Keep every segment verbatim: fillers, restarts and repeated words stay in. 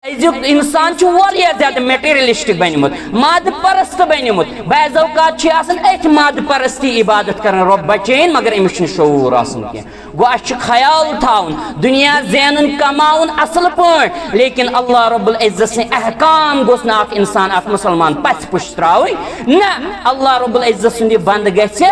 أزیُک اِنسان چھُ واریاہ زیادٕ materialistic بنیومُت، مادٕ پرست بنیومُت۔ بعض اوقات چھِ آسان أتھۍ مادٕ پرستی عبادت کران، رۄب بچٲیِن، مگر أمِس چھُنہٕ شعوٗر آسان کینٛہہ۔ گوٚو، اَسہِ چھُ خیال تھاوُن، دُنیا زینُن، کماوُن اَصٕل پٲٹھۍ، لیکن اللہ رب العزت سٕنٛدۍ احکام گوٚژھ نہٕ اکھ اِنسان، اکھ مُسلمان پژھِ پُش ترٛاوٕنۍ۔ نہ، اللہ رب العزت سُنٛد یہِ بنٛدٕ گژھِ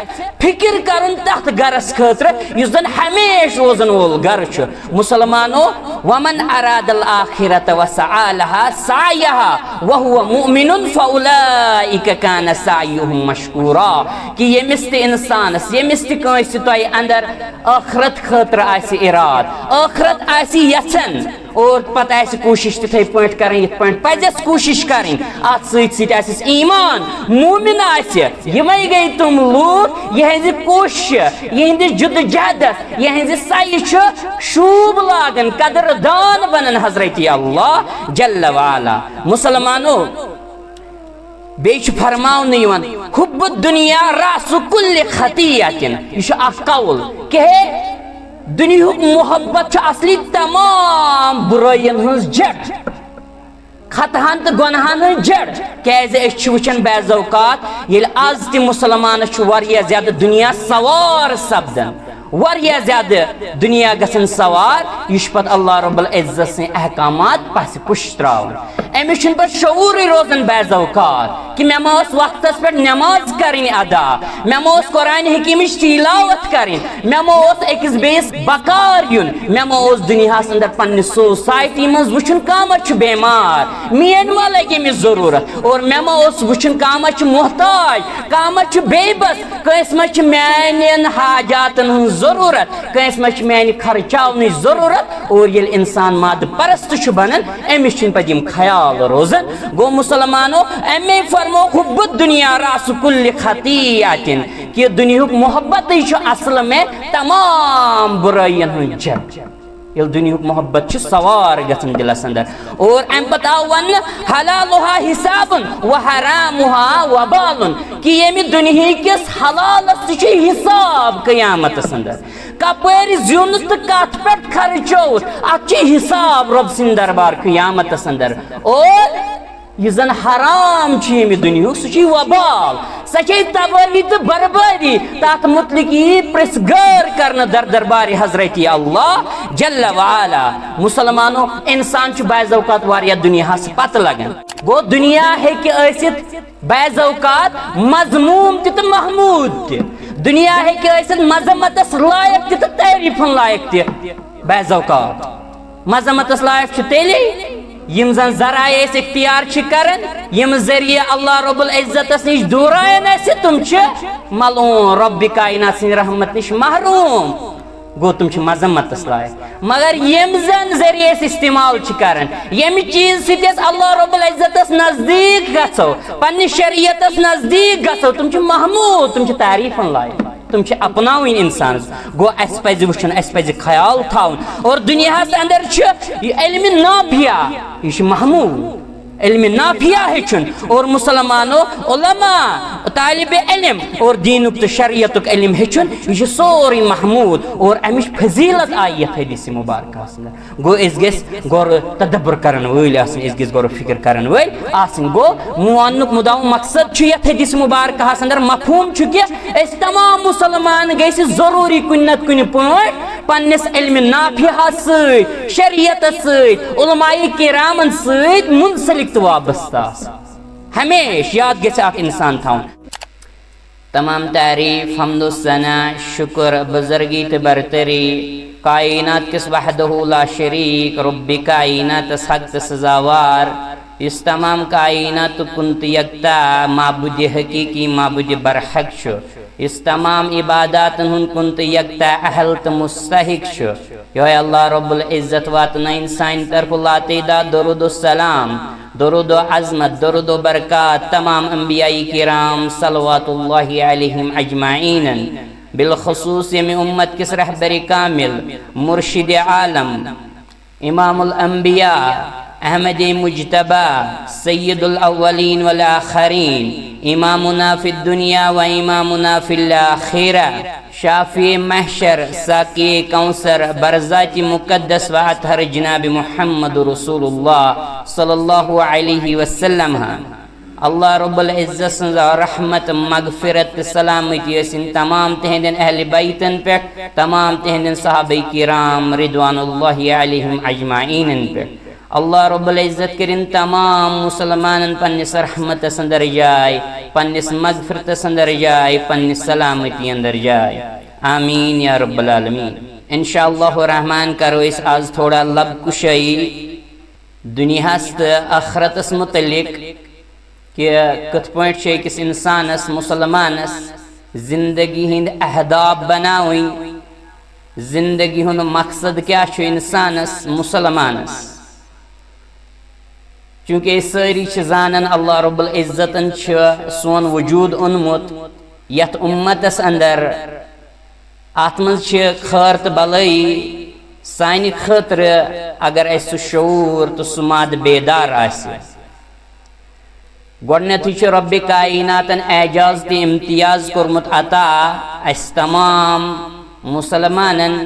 فکر کرُن تتھ گرس خٲطرٕ، یُس زن ہمیشہِ روزن وول گرٕ چھُ۔ مسلمانو، ومن اراد الآخرة وسعى لها سعيها وهو مؤمن فأولئك كان سعيهم مشكورا۔ کہ ییٚمِس تہِ انسانس، ییٚمِس تہِ کٲنٛسہِ تۄہہِ اندر ٲخرت خٲطرٕ آسہِ اراد، ٲخرت آسہِ یژھان، اور پتہٕ آسہِ کوٗشش تِتھے پٲٹھۍ کرٕنۍ، یِتھ پٲٹھۍ پزٮ۪س کوٗشش کرٕنۍ، اتھ سۭتۍ سۭتۍ آسٮ۪س ایمان، مومن آسہِ۔ یِمے گٔے تِم لوٗکھ، یِہنٛزِ کوٗششہِ، یِہنٛدِ جدوجہدس، یِہنٛزِ سعی چھُ شوٗب لاگان، قدر دان بنان حضرت اللہ جل وعلا۔ مسلمانو، بیٚیہِ چھُ فرماونہٕ یِوان، حب الدنیا رأس کل خطیئة۔ یہِ چھُ اکھ قول کہ ہے، دُنیہُک محبت چھُ اصلی تمام بُرٲیِین ہٕنٛز جڑ، خطہن تہٕ گۄنہن ہٕنٛز جڑ۔ کیازِ أسۍ چھِ وٕچھان بعض اوقات ییٚلہِ از تہِ مُسلمانس چھُ واریاہ زیادٕ دُنیا سوار سپدان، واریاہ زیادٕ دُنیا گژھان سوار، یہِ چھُ پتہٕ اللہ رب العزت سٕنٛدۍ احکامات پژھِ پُش ترٛاوان۔ أمِس چھُنہٕ پتہٕ شعوٗرٕے روزان بعض اوقات کہ مےٚ ما ٲس وقتس پٮ۪ٹھ نماز کرٕنۍ ادا، مےٚ ما اوس قرآن حکیمٕچ تلاوت کرٕنۍ، مےٚ ما اوس أکِس بیٚیِس بکار یُن، مےٚ ما اوس دُنیاہس اندر پننہِ سوسایٹی منٛز وٕچھُن کانٛہہ ما چھُ بیمار، میٲنۍ ما لگہِ أمِس ضروٗرت، اور مےٚ ما اوس وٕچھُن کانٛہہ ما چھُ محتاج، کانٛہہ ما چھُ بے بس، کٲنٛسہِ ما چھِ میانٮ۪ن حاجاتن ہٕنٛز ضروٗرت، کٲنٛسہِ ما چھِ میانہِ خرچاونٕچ ضروٗرت۔ اور ییٚلہِ انسان مادٕ پرست چھُ بنان، أمِس چھِنہٕ پتہٕ یِم خیال روزان۔ گوٚو مسلمانو، امے فرمو حب الدنیا رأس کل خطیئة، کہ دُنیہُک محبتٕے چھُ اصل میں تمام بُرٲیِین ہُنٛد جڑ۔ ییٚلہِ دُنیہُک محبت چھُ سوار گژھان دِلس اندر۔ اور امہِ پتہٕ آو وننہٕ، حلالها حساب و حرامها وبال، کہ ییٚمہِ دُنیہکِس حلالس تہِ چھُ حساب قیامتس اندر۔ کپٲرۍ زیوٗنُتھ تہٕ کتھ پٮ۪ٹھ خرچووُتھ، اتھ چھُ حساب رۄب سٕنٛدِ دربار قیامتس اندر۔ اور یُس زن حرام چھُ ییٚمہِ دُنیہُک، سُہ چھُ وبال، سۄ چھے تبٲہی تہٕ بربٲدی۔ تتھ مُتعلق یی پرژھ گٲر کرنہٕ در دربارِ حضرت اللہ جل وعلا۔ مسلمانو، انسان چھُ بعض اوقات واریاہ دُنیاہس پتہٕ لگان۔ گوٚو، دُنیا ہیٚکہِ ٲسِتھ بعض اوقات مذموم تہِ تہٕ محمود تہِ۔ دُنیا ہیٚکہِ ٲسِتھ مذمتس لایق تہِ تہٕ تعریفن لایق تہِ۔ بعض اوقات مذمتس لایق چھُ تیٚلے، یِم زن ذرایع أسۍ اختیار چھِ کران، یِم ذٔریعہٕ اللہ رب العزتس نِش دوٗرایان اَسہِ، تِم چھِ ملعون، رب کائنات سٕنٛدِ رحمت نِش محروم۔ گوٚو، تِم چھِ مذمتس لایق۔ مگر یِم زن ذٔریعہٕ أسۍ استعمال چھِ کران، ییٚمہِ چیٖز سۭتۍ أسۍ اللہ رب العزتس نزدیٖک گژھو، پننہِ شریعتس نزدیٖک گژھو، تِم چھِ محمود، تِم چھِ تعریفن لایق۔ تِم چھِ اپناوٕنۍ انسانس۔ گوٚو، اسہِ پزِ وٕچھُن، اسہِ پزِ خیال تھاوُن۔ اور دُنیاہس اندر چھُ یہِ علمِ نافیہ، یہِ چھُ محمود۔ علمِ نافیہ ہیٚچھُن اور مسلمانو، علماء، طالب علم اور دینُک تہٕ شریعتُک علم ہیٚچھُن، یہِ چھُ سورُے محمود۔ اور امِچ فضیلت آیہِ یتھ حدیث مبارکہس اندر۔ گوٚو، أسۍ گٔژھۍ گۄڈٕ تدبر کرن وٲلۍ آسٕنۍ، أسۍ گٔژھۍ گۄڈٕ فکر کرن وٲلۍ آسٕنۍ۔ گوٚو، مےٚ وننُک مُدعا و مقصد چھُ یتھ حدیث مبارکہس اندر مفہوم چھُ کہِ أسۍ تمام مسلمان گٔژھۍ ضروٗری کُنہِ نتہٕ کُنہِ پٲٹھۍ پننِس علمِ نافیہس سۭتۍ، شریعتس سۭتۍ، علماء کرامن سۭتۍ منسلک تہٕ وابستہٕ آسٕنۍ۔ ہمیشہِ یاد گژھِ اکھ انسان تھاوُن۔ تمام تعریف، حمد و ثنا، شکر، بزرگی تہٕ برتری کائنات کِس وحدہ لا شریک رب کائناتس حق تہٕ سزاوار، یُس تمام کائنات کُن تہٕ یکتا معبود حقیقی، معبود برحق چھُ، یُس تمام عباداتن ہُنٛد کُن تہٕ یکتا اہل تہٕ مستحق چھُ۔ یہوے اللہ رب العزت واتنٲیِن سانہِ طرفہٕ لاتعداد درود و سلام، درود و عظمت، درود و برکات تمام انبیاء کرام صلوات اللہ علیہم اجمعین، بالخصوص ییٚمہِ امت کِس رہبر کامل، مرشد عالم، امام الانبیاء، احمد مجتبی، سید الاولین والآخرین، امامنا فی الدنیا و امامنا فی الاخرہ، شافع محشر، ساقی کوثر، بر ذات مقدس و اطہر جناب محمد رسول اللہ صلی اللہ علیہ وسلم ہا۔ اللہ رب العزت سنز رحمت، مغفرت تہٕ سلامتی ٲسِن تمام تہندٮ۪ن اہل بیتن پٮ۪ٹھ، تمام تہندٮ۪ن صحابہ کرام رضوان اللہ علیہم اجمعینن پٮ۪ٹھ۔ اللہ رب العزت کٔرِن تمام مسلمانن پننِس رحمتس اندر جاے، پننِس مغفرتس اندر جاے، پننِس سلامتی اندر جاے۔ آمین یا رب العالمین۔ انشاءاللہ الرحمن کرو أسۍ آز تھوڑا لب کشائی دنیاہس تہٕ ٲخرتس متعلق، کہ کتھ پٲٹھۍ چھِ أکِس انسانس، مسلمانس، زندگی ہٕنٛدۍ اہداف بناوٕنۍ، زندگی ہُنٛد مقصد کیٛاہ چھُ انسانس، مسلمانس۔ چونکہ أسۍ سٲری چھِ زانان، اللہ رب العزتن چھُ سون وجود اوٚنمُت یتھ امتس اندر۔ اتھ منٛز چھِ خٲر تہٕ بلٲیی سانہِ خٲطرٕ، اگر اسہِ سُہ شعور تہٕ سُہ ماد بیدار آسہِ۔ گۄڈنیتھٕے چھُ رب کائناتن اعجاز تہٕ امتیاز کوٚرمُت عطا اسہِ تمام مسلمانن۔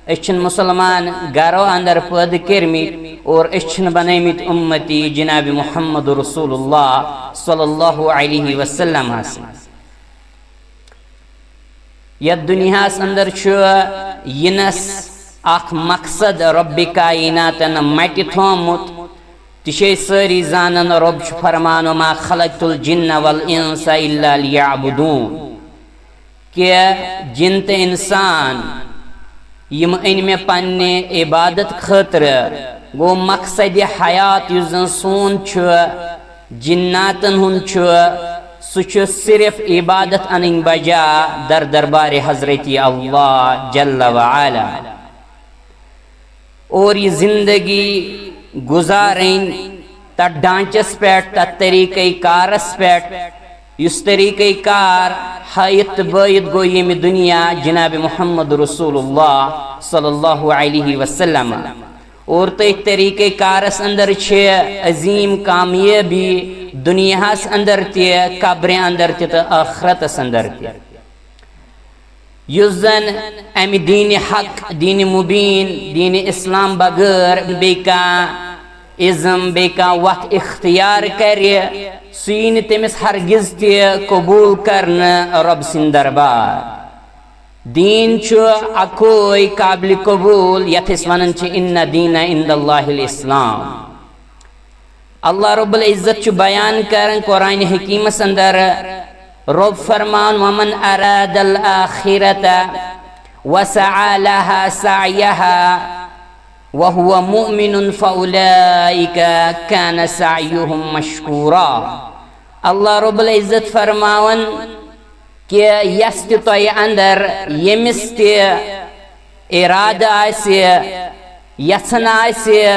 أسۍ چھِنہٕ مسلمان گرو اندر پٲدٕ کٔرمٕتۍ اور أسۍ چھِنہٕ بنٲومٕتۍ امتی جناب محمد رسول اللہ صلی اللہ علیہ وسلم ہس۔ یتھ دنیاہس اندر چھُ یِنس اکھ مقصد رب کائناتن مٹہِ تھومُت۔ تہِ چھِ أسۍ سٲری زانان، رب چھُ فرمان، "وما خلقت الجن والانس الا لیعبدون"، کہ جن تہٕ انسان یِم أنۍ مےٚ پننہِ عبادت خٲطرٕ۔ گوٚو، مقصد حیات یُس زن سون چھُ، جناتن ہُنٛد چھُ، سُہ چھُ صرف عبادت انٕنۍ بجا در دربار حضرت اللہ جل و علا۔ اور یہِ زندگی گزارٕنۍ تتھ ڈھانچس پٮ۪ٹھ، تتھ طریقہ کارس پٮ۪ٹھ، یُس طریقہ کار ہٲیِتھ تہٕ بٲیِتھ گوٚو ییٚمہِ دُنیا جناب محمد رسول اللہ صلی اللہ علیہ وسلم۔ اور تٔتھۍ طریقہ کارس اندر چھِ عظیم کامیٲبی دُنیاہس اندر تہِ، قبرِ اندر تہِ تہٕ ٲخرتس اندر تہِ۔ یُس زن امہِ دین حق، دین مبین، دین اسلام بغٲر بیٚیہِ کانٛہہ ازم، بیٚیہِ کانٛہہ وتھ اختیار کرِ، سُہ یی نہٕ تٔمِس ہرگز تہِ قبول کرنہٕ رۄب سٕنٛدِ دربار۔ دین چھُ اکوے قابل قبول، یتھ أسۍ ونان چھِ، "ان دین عند اللہ الاسلام"۔ اللہ رب العزت چھُ بیان کران قرآن حکیمس اندر، رب فرمان، "ومن اراد الآخرة وسعى لها سعيها وهو مؤمن فأولئك كان سعيهم مشكورا"۔ اللہ رب العزت فرماوان، کہ یس تہِ تۄہہِ اندر، ییٚمِس تہِ ارادٕ آسہِ، یژھان آسہِ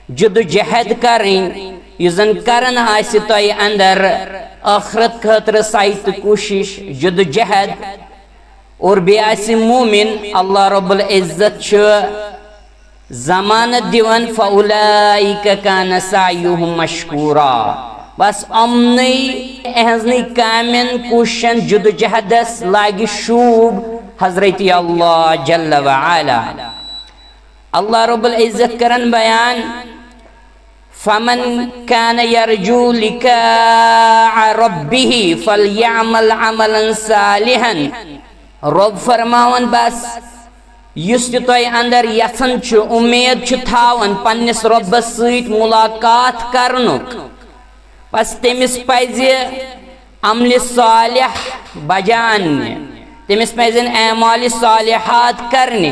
جدوجہد کرٕنۍ، یُس زن کران آسہِ تۄہہِ اندر ٲخرت خٲطرٕ سعی تہٕ کوٗشش، جدوجہد، اور بیٚیہِ آسہِ مومن، اللہ رب العزت چھُ ضمانت دِوان، "فَأُولَٰئِكَ كَانَ سَعْيُهُمْ مَشْكُورًا"۔ بس یِمنٕے، یِہٕنٛزنٕے کامٮ۪ن، کوٗششن، جدوجہدس لاگہِ شوٗب حضرت اللہ جل و علا۔ اللہ رب العزت کران بیان، "فَمَنْ كَانَ يَرْجُو لِقَاءَ رَبِّهِ فَلْيَعْمَلْ عَمَلًا صَالِحًا"۔ رب فرماوان، بس یُس تہِ تۄہہِ اندر یژھان چھُ، اُمید چھُ تھاوان پننِس رۄبس سۭتۍ ملاقات کرنُک، بس تٔمِس پزِ عملِ صالح بجا اننہِ، تٔمِس پزن اعمالِ صالحات کرنہِ۔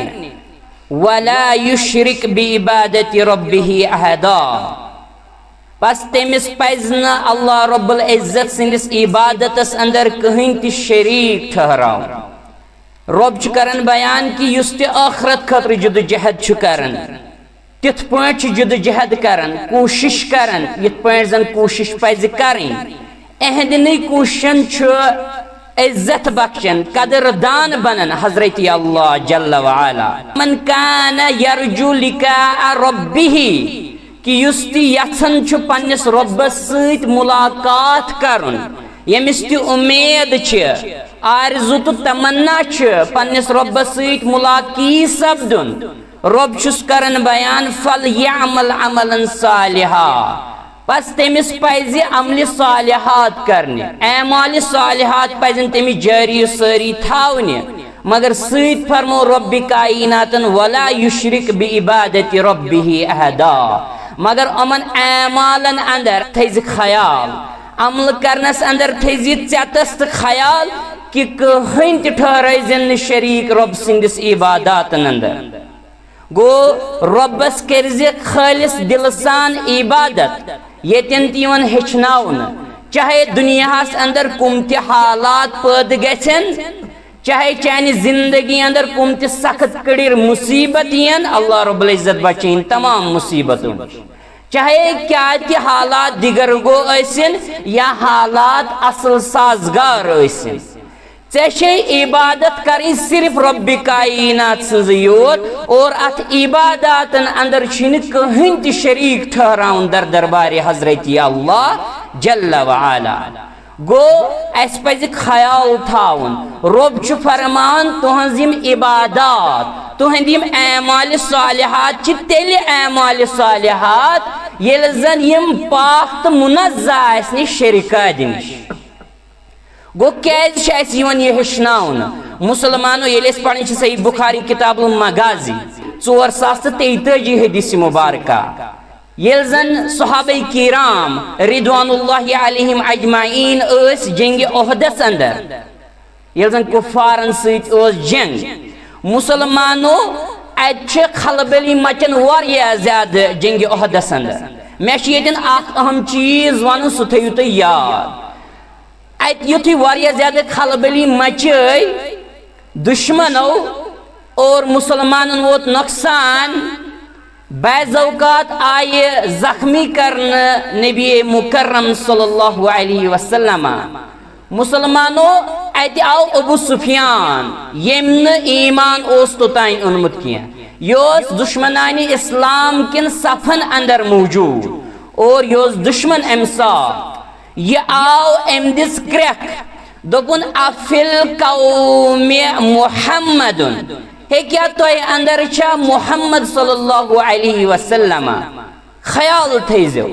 "وَلَا يُشْرِكْ بِعِبَادَةِ رَبِّهِ أَحَدًا"۔ بس تٔمِس پزِ نہٕ اللہ رب العزت سٕنٛدِس عبادتس اندر کٕہٕنۍ تہِ شریٖک ٹھہراوُن۔ رب چھُ کران بیان کہ یُس تہِ ٲخرت خٲطرٕ جدوجہد چھُ کران، تِتھ پٲٹھۍ چھُ جدوجہد کران، کوٗشش کران، یِتھ پٲٹھۍ زن کوٗشش پزِ کرٕنۍ۔ اہندنٕے کوٗششن چھُ عزت بخشان، قدر دان بنان حضرت اللہ جل و علا۔ "من كان يرجو لقاء ربه"، کہِ یُس تہِ یژھان چھُ پننِس رۄبس سۭتۍ ملاقات کرُن، ییٚمِس تہِ اُمید چھِ، آرزو تہٕ تمنا چھِ پننِس رۄبس سۭتۍ ملاقی سپدُن، رۄب چھُس کران بیان، "فَلْيَعْمَلْ عَمَلًا صَالِحًا"، پس تٔمِس پزِ عملِ صالحات کرنہِ، اعمالِ صالحات پزن تٔمِس جٲری و سٲری تھاونہِ۔ مگر سۭتۍ فرمو رۄبِ کائناتن، "وَلَا يُشْرِكْ بِعِبَادَتِ رَبِّهِ أَحَدًا"، مگر یِمن اعمالن اندر تھٲیزِ خیال، عمل کرنس اندر تھٲیزِ ژٮ۪تس تہٕ خیال کہِ کٕہٕنۍ تہِ ٹھہرٲیزٮ۪ن نہٕ شریٖک رۄب سٕنٛدِس عباداتن اندر۔ گوٚو، رۄبس کٔرزِ خٲلص دِلہٕ سان عبادت، ییٚتٮ۪ن تہِ یِوان ہیٚچھناونہٕ، چاہے دُنیاہس اندر کُم تہِ حالات پٲدٕ گژھن، چاہے چانہِ زندگی اندر کُم تہِ سخت کڑِر مصیبت یِن، اللہ رب العزت بچٲیِن تمام مصیبتو نِش۔ چاہے کیا تہِ حالات دِگر گو ٲسِن یا حالات اصل سازگار ٲسِن، ژےٚ چھے عبادت کرٕنۍ صرف رۄبِ کائنات سٕنٛزٕے یوت، اور اتھ عباداتن اندر چھُنہٕ کٕہٕنۍ تہِ شریٖک ٹھہراوُن در دربارِ حضرت اللہ جل وعلا۔ گوٚو، اسہِ پزِ خیال تھاوُن، رۄب چھُ فرمان، تُہنٛز یِم عبادات، تُہنٛدۍ یِم اعمالِ صالحات چھِ تیٚلہِ اعمالِ صالحات، ییٚلہِ زن یِم پاک تہٕ منزہ آسہِ نِش شرکاتِ نِش۔ گوٚو، کیازِ چھِ اَسہِ یِوان یہِ ہیٚچھناونہٕ؟ مُسلمانو، ییٚلہِ أسۍ پَران چھِ صحیح بُخاری کِتاب المغازی، ژور ساس تہٕ تیٚتٲجی حدیث مُبارکہ، ییٚلہِ زَن صحابہ کرام رضوان اللہ علیہم اجمعین ٲسۍ جنگِ احدس اندر، ییٚلہِ زَن کُفارن سۭتۍ ٲس جنگ، مُسلمانو، اَتہِ چھِ خلبلی مچان واریاہ زیادٕ جنگِ احدس اندر۔ مےٚ چھُ ییٚتٮ۪ن اکھ اہم چیٖز وَنُن، سُہ تھٲیِو تُہۍ یاد۔ اتہِ یُتھُے واریاہ زیادٕ خلبلی مچے دشمنو، اور مسلمانن ووت نقصان، بعض اوقات آیہِ زخمی کرنہٕ نبی مکرم صلی اللہ علیہ وسلم۔ مسلمانو، اتہِ آو ابو سفیان، ییٚمۍ نہٕ ایمان اوس توٚتام اوٚنمُت کینٛہہ۔ یہِ اوس دشمنانِ اسلام کٮ۪ن صفن اندر موجود، اور یہِ اوس دشمن امہِ ساتہٕ۔ یہِ آو، أمۍ دِژ کرٛٮ۪کھ، دوٚپُن، "افی القوم محمد"۔ ہے، کیٛاہ تۄہہِ اندر چھا محمد صلی اللہ علیہ وسلم؟ خیال تھٲیزیو۔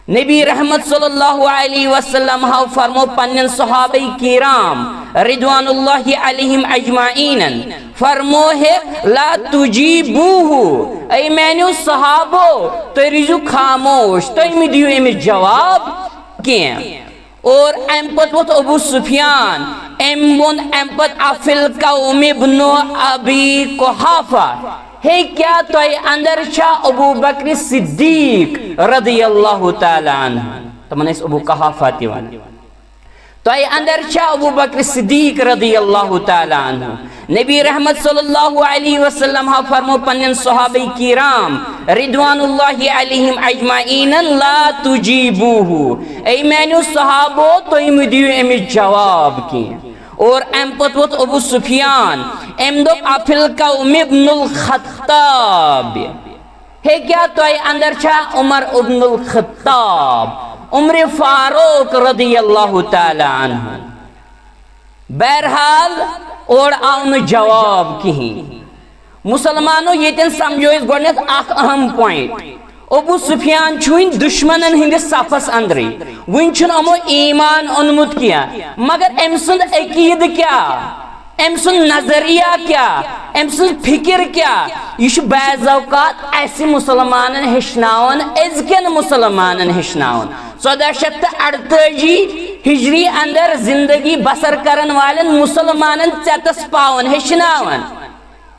نبی رحمت صلی اللہ علیہ وسلم ہاو فرمو پننٮ۪ن صحابہ کرام رضوان اللہ علیہم اجمعینن، فرمو ہے، "لا تجیبوہ"، اے میانیو صحابو، تُہۍ روٗزِو خاموش، تُہۍ مہٕ دِیِو أمِس جواب کینٛہہ۔ اور امہِ پتہٕ ووٚتھ ابو سفیان، أمۍ ووٚن امہِ پتہٕ، "افی القوم ابن ابی قحافہ"، ہے، کیٛاہ تۄہہِ اندر چھا ابو بکر صدیق رضی اللہ تعالیٰ عنہ؟ تِمن ٲسۍ ابو قحافہ تہِ ونان۔ تۄہہِ اندر چھا ابو بکر صدیق رضی اللہ تعالیٰ عنہ؟ نبی رحمت صلی اللہ علیہ وسلم ہا فرمو پننٮ۪ن صحابہ کرام رضوان اللہ علیہم اجمعین، "لا تجیبوہ"، اے میانیو صحابو، تُہۍ مہٕ دِیِو أمِس جواب کینٛہہ۔ اور امہِ پتہٕ ووٚتھ ابو سفیان، أمۍ دوٚپ، "افی القوم ابن الخطاب"، ہے، کیٛاہ تۄہہِ اندر چھا عمر ابن الخطاب، عمر فاروق رضی اللہ تعالیٰ عنہ؟ بہرحال، اورٕ آو نہٕ جواب کِہیٖنۍ۔ مسلمانو، ییٚتٮ۪ن سمجھو أسۍ گۄڈٕنٮ۪تھ اکھ اہم point۔ ابو سفیان چھُ وٕنہِ دُشمنن ہٕنٛدِس صفس اندرٕے، وٕنہِ چھُنہٕ یِمو ایمان اوٚنمُت کینٛہہ، مگر أمۍ سُنٛد عقیدٕ کیٛاہ؟ أمۍ سُنٛد نظریہ کیٛاہ؟ أمۍ سٕنٛز فکر کیٛاہ؟ یہِ چھُ بعض اوقات اَسہِ مسلمانن ہیٚچھناوان، أزکٮ۪ن مسلمانن ہیٚچھناوان۔ ژۄداہ شیٚتھ تہٕ اَرتٲجی ہجری اندر زندگی بسر کرن والٮ۪ن مسلمانن ژٮ۪تس پاوان، ہیٚچھناوان۔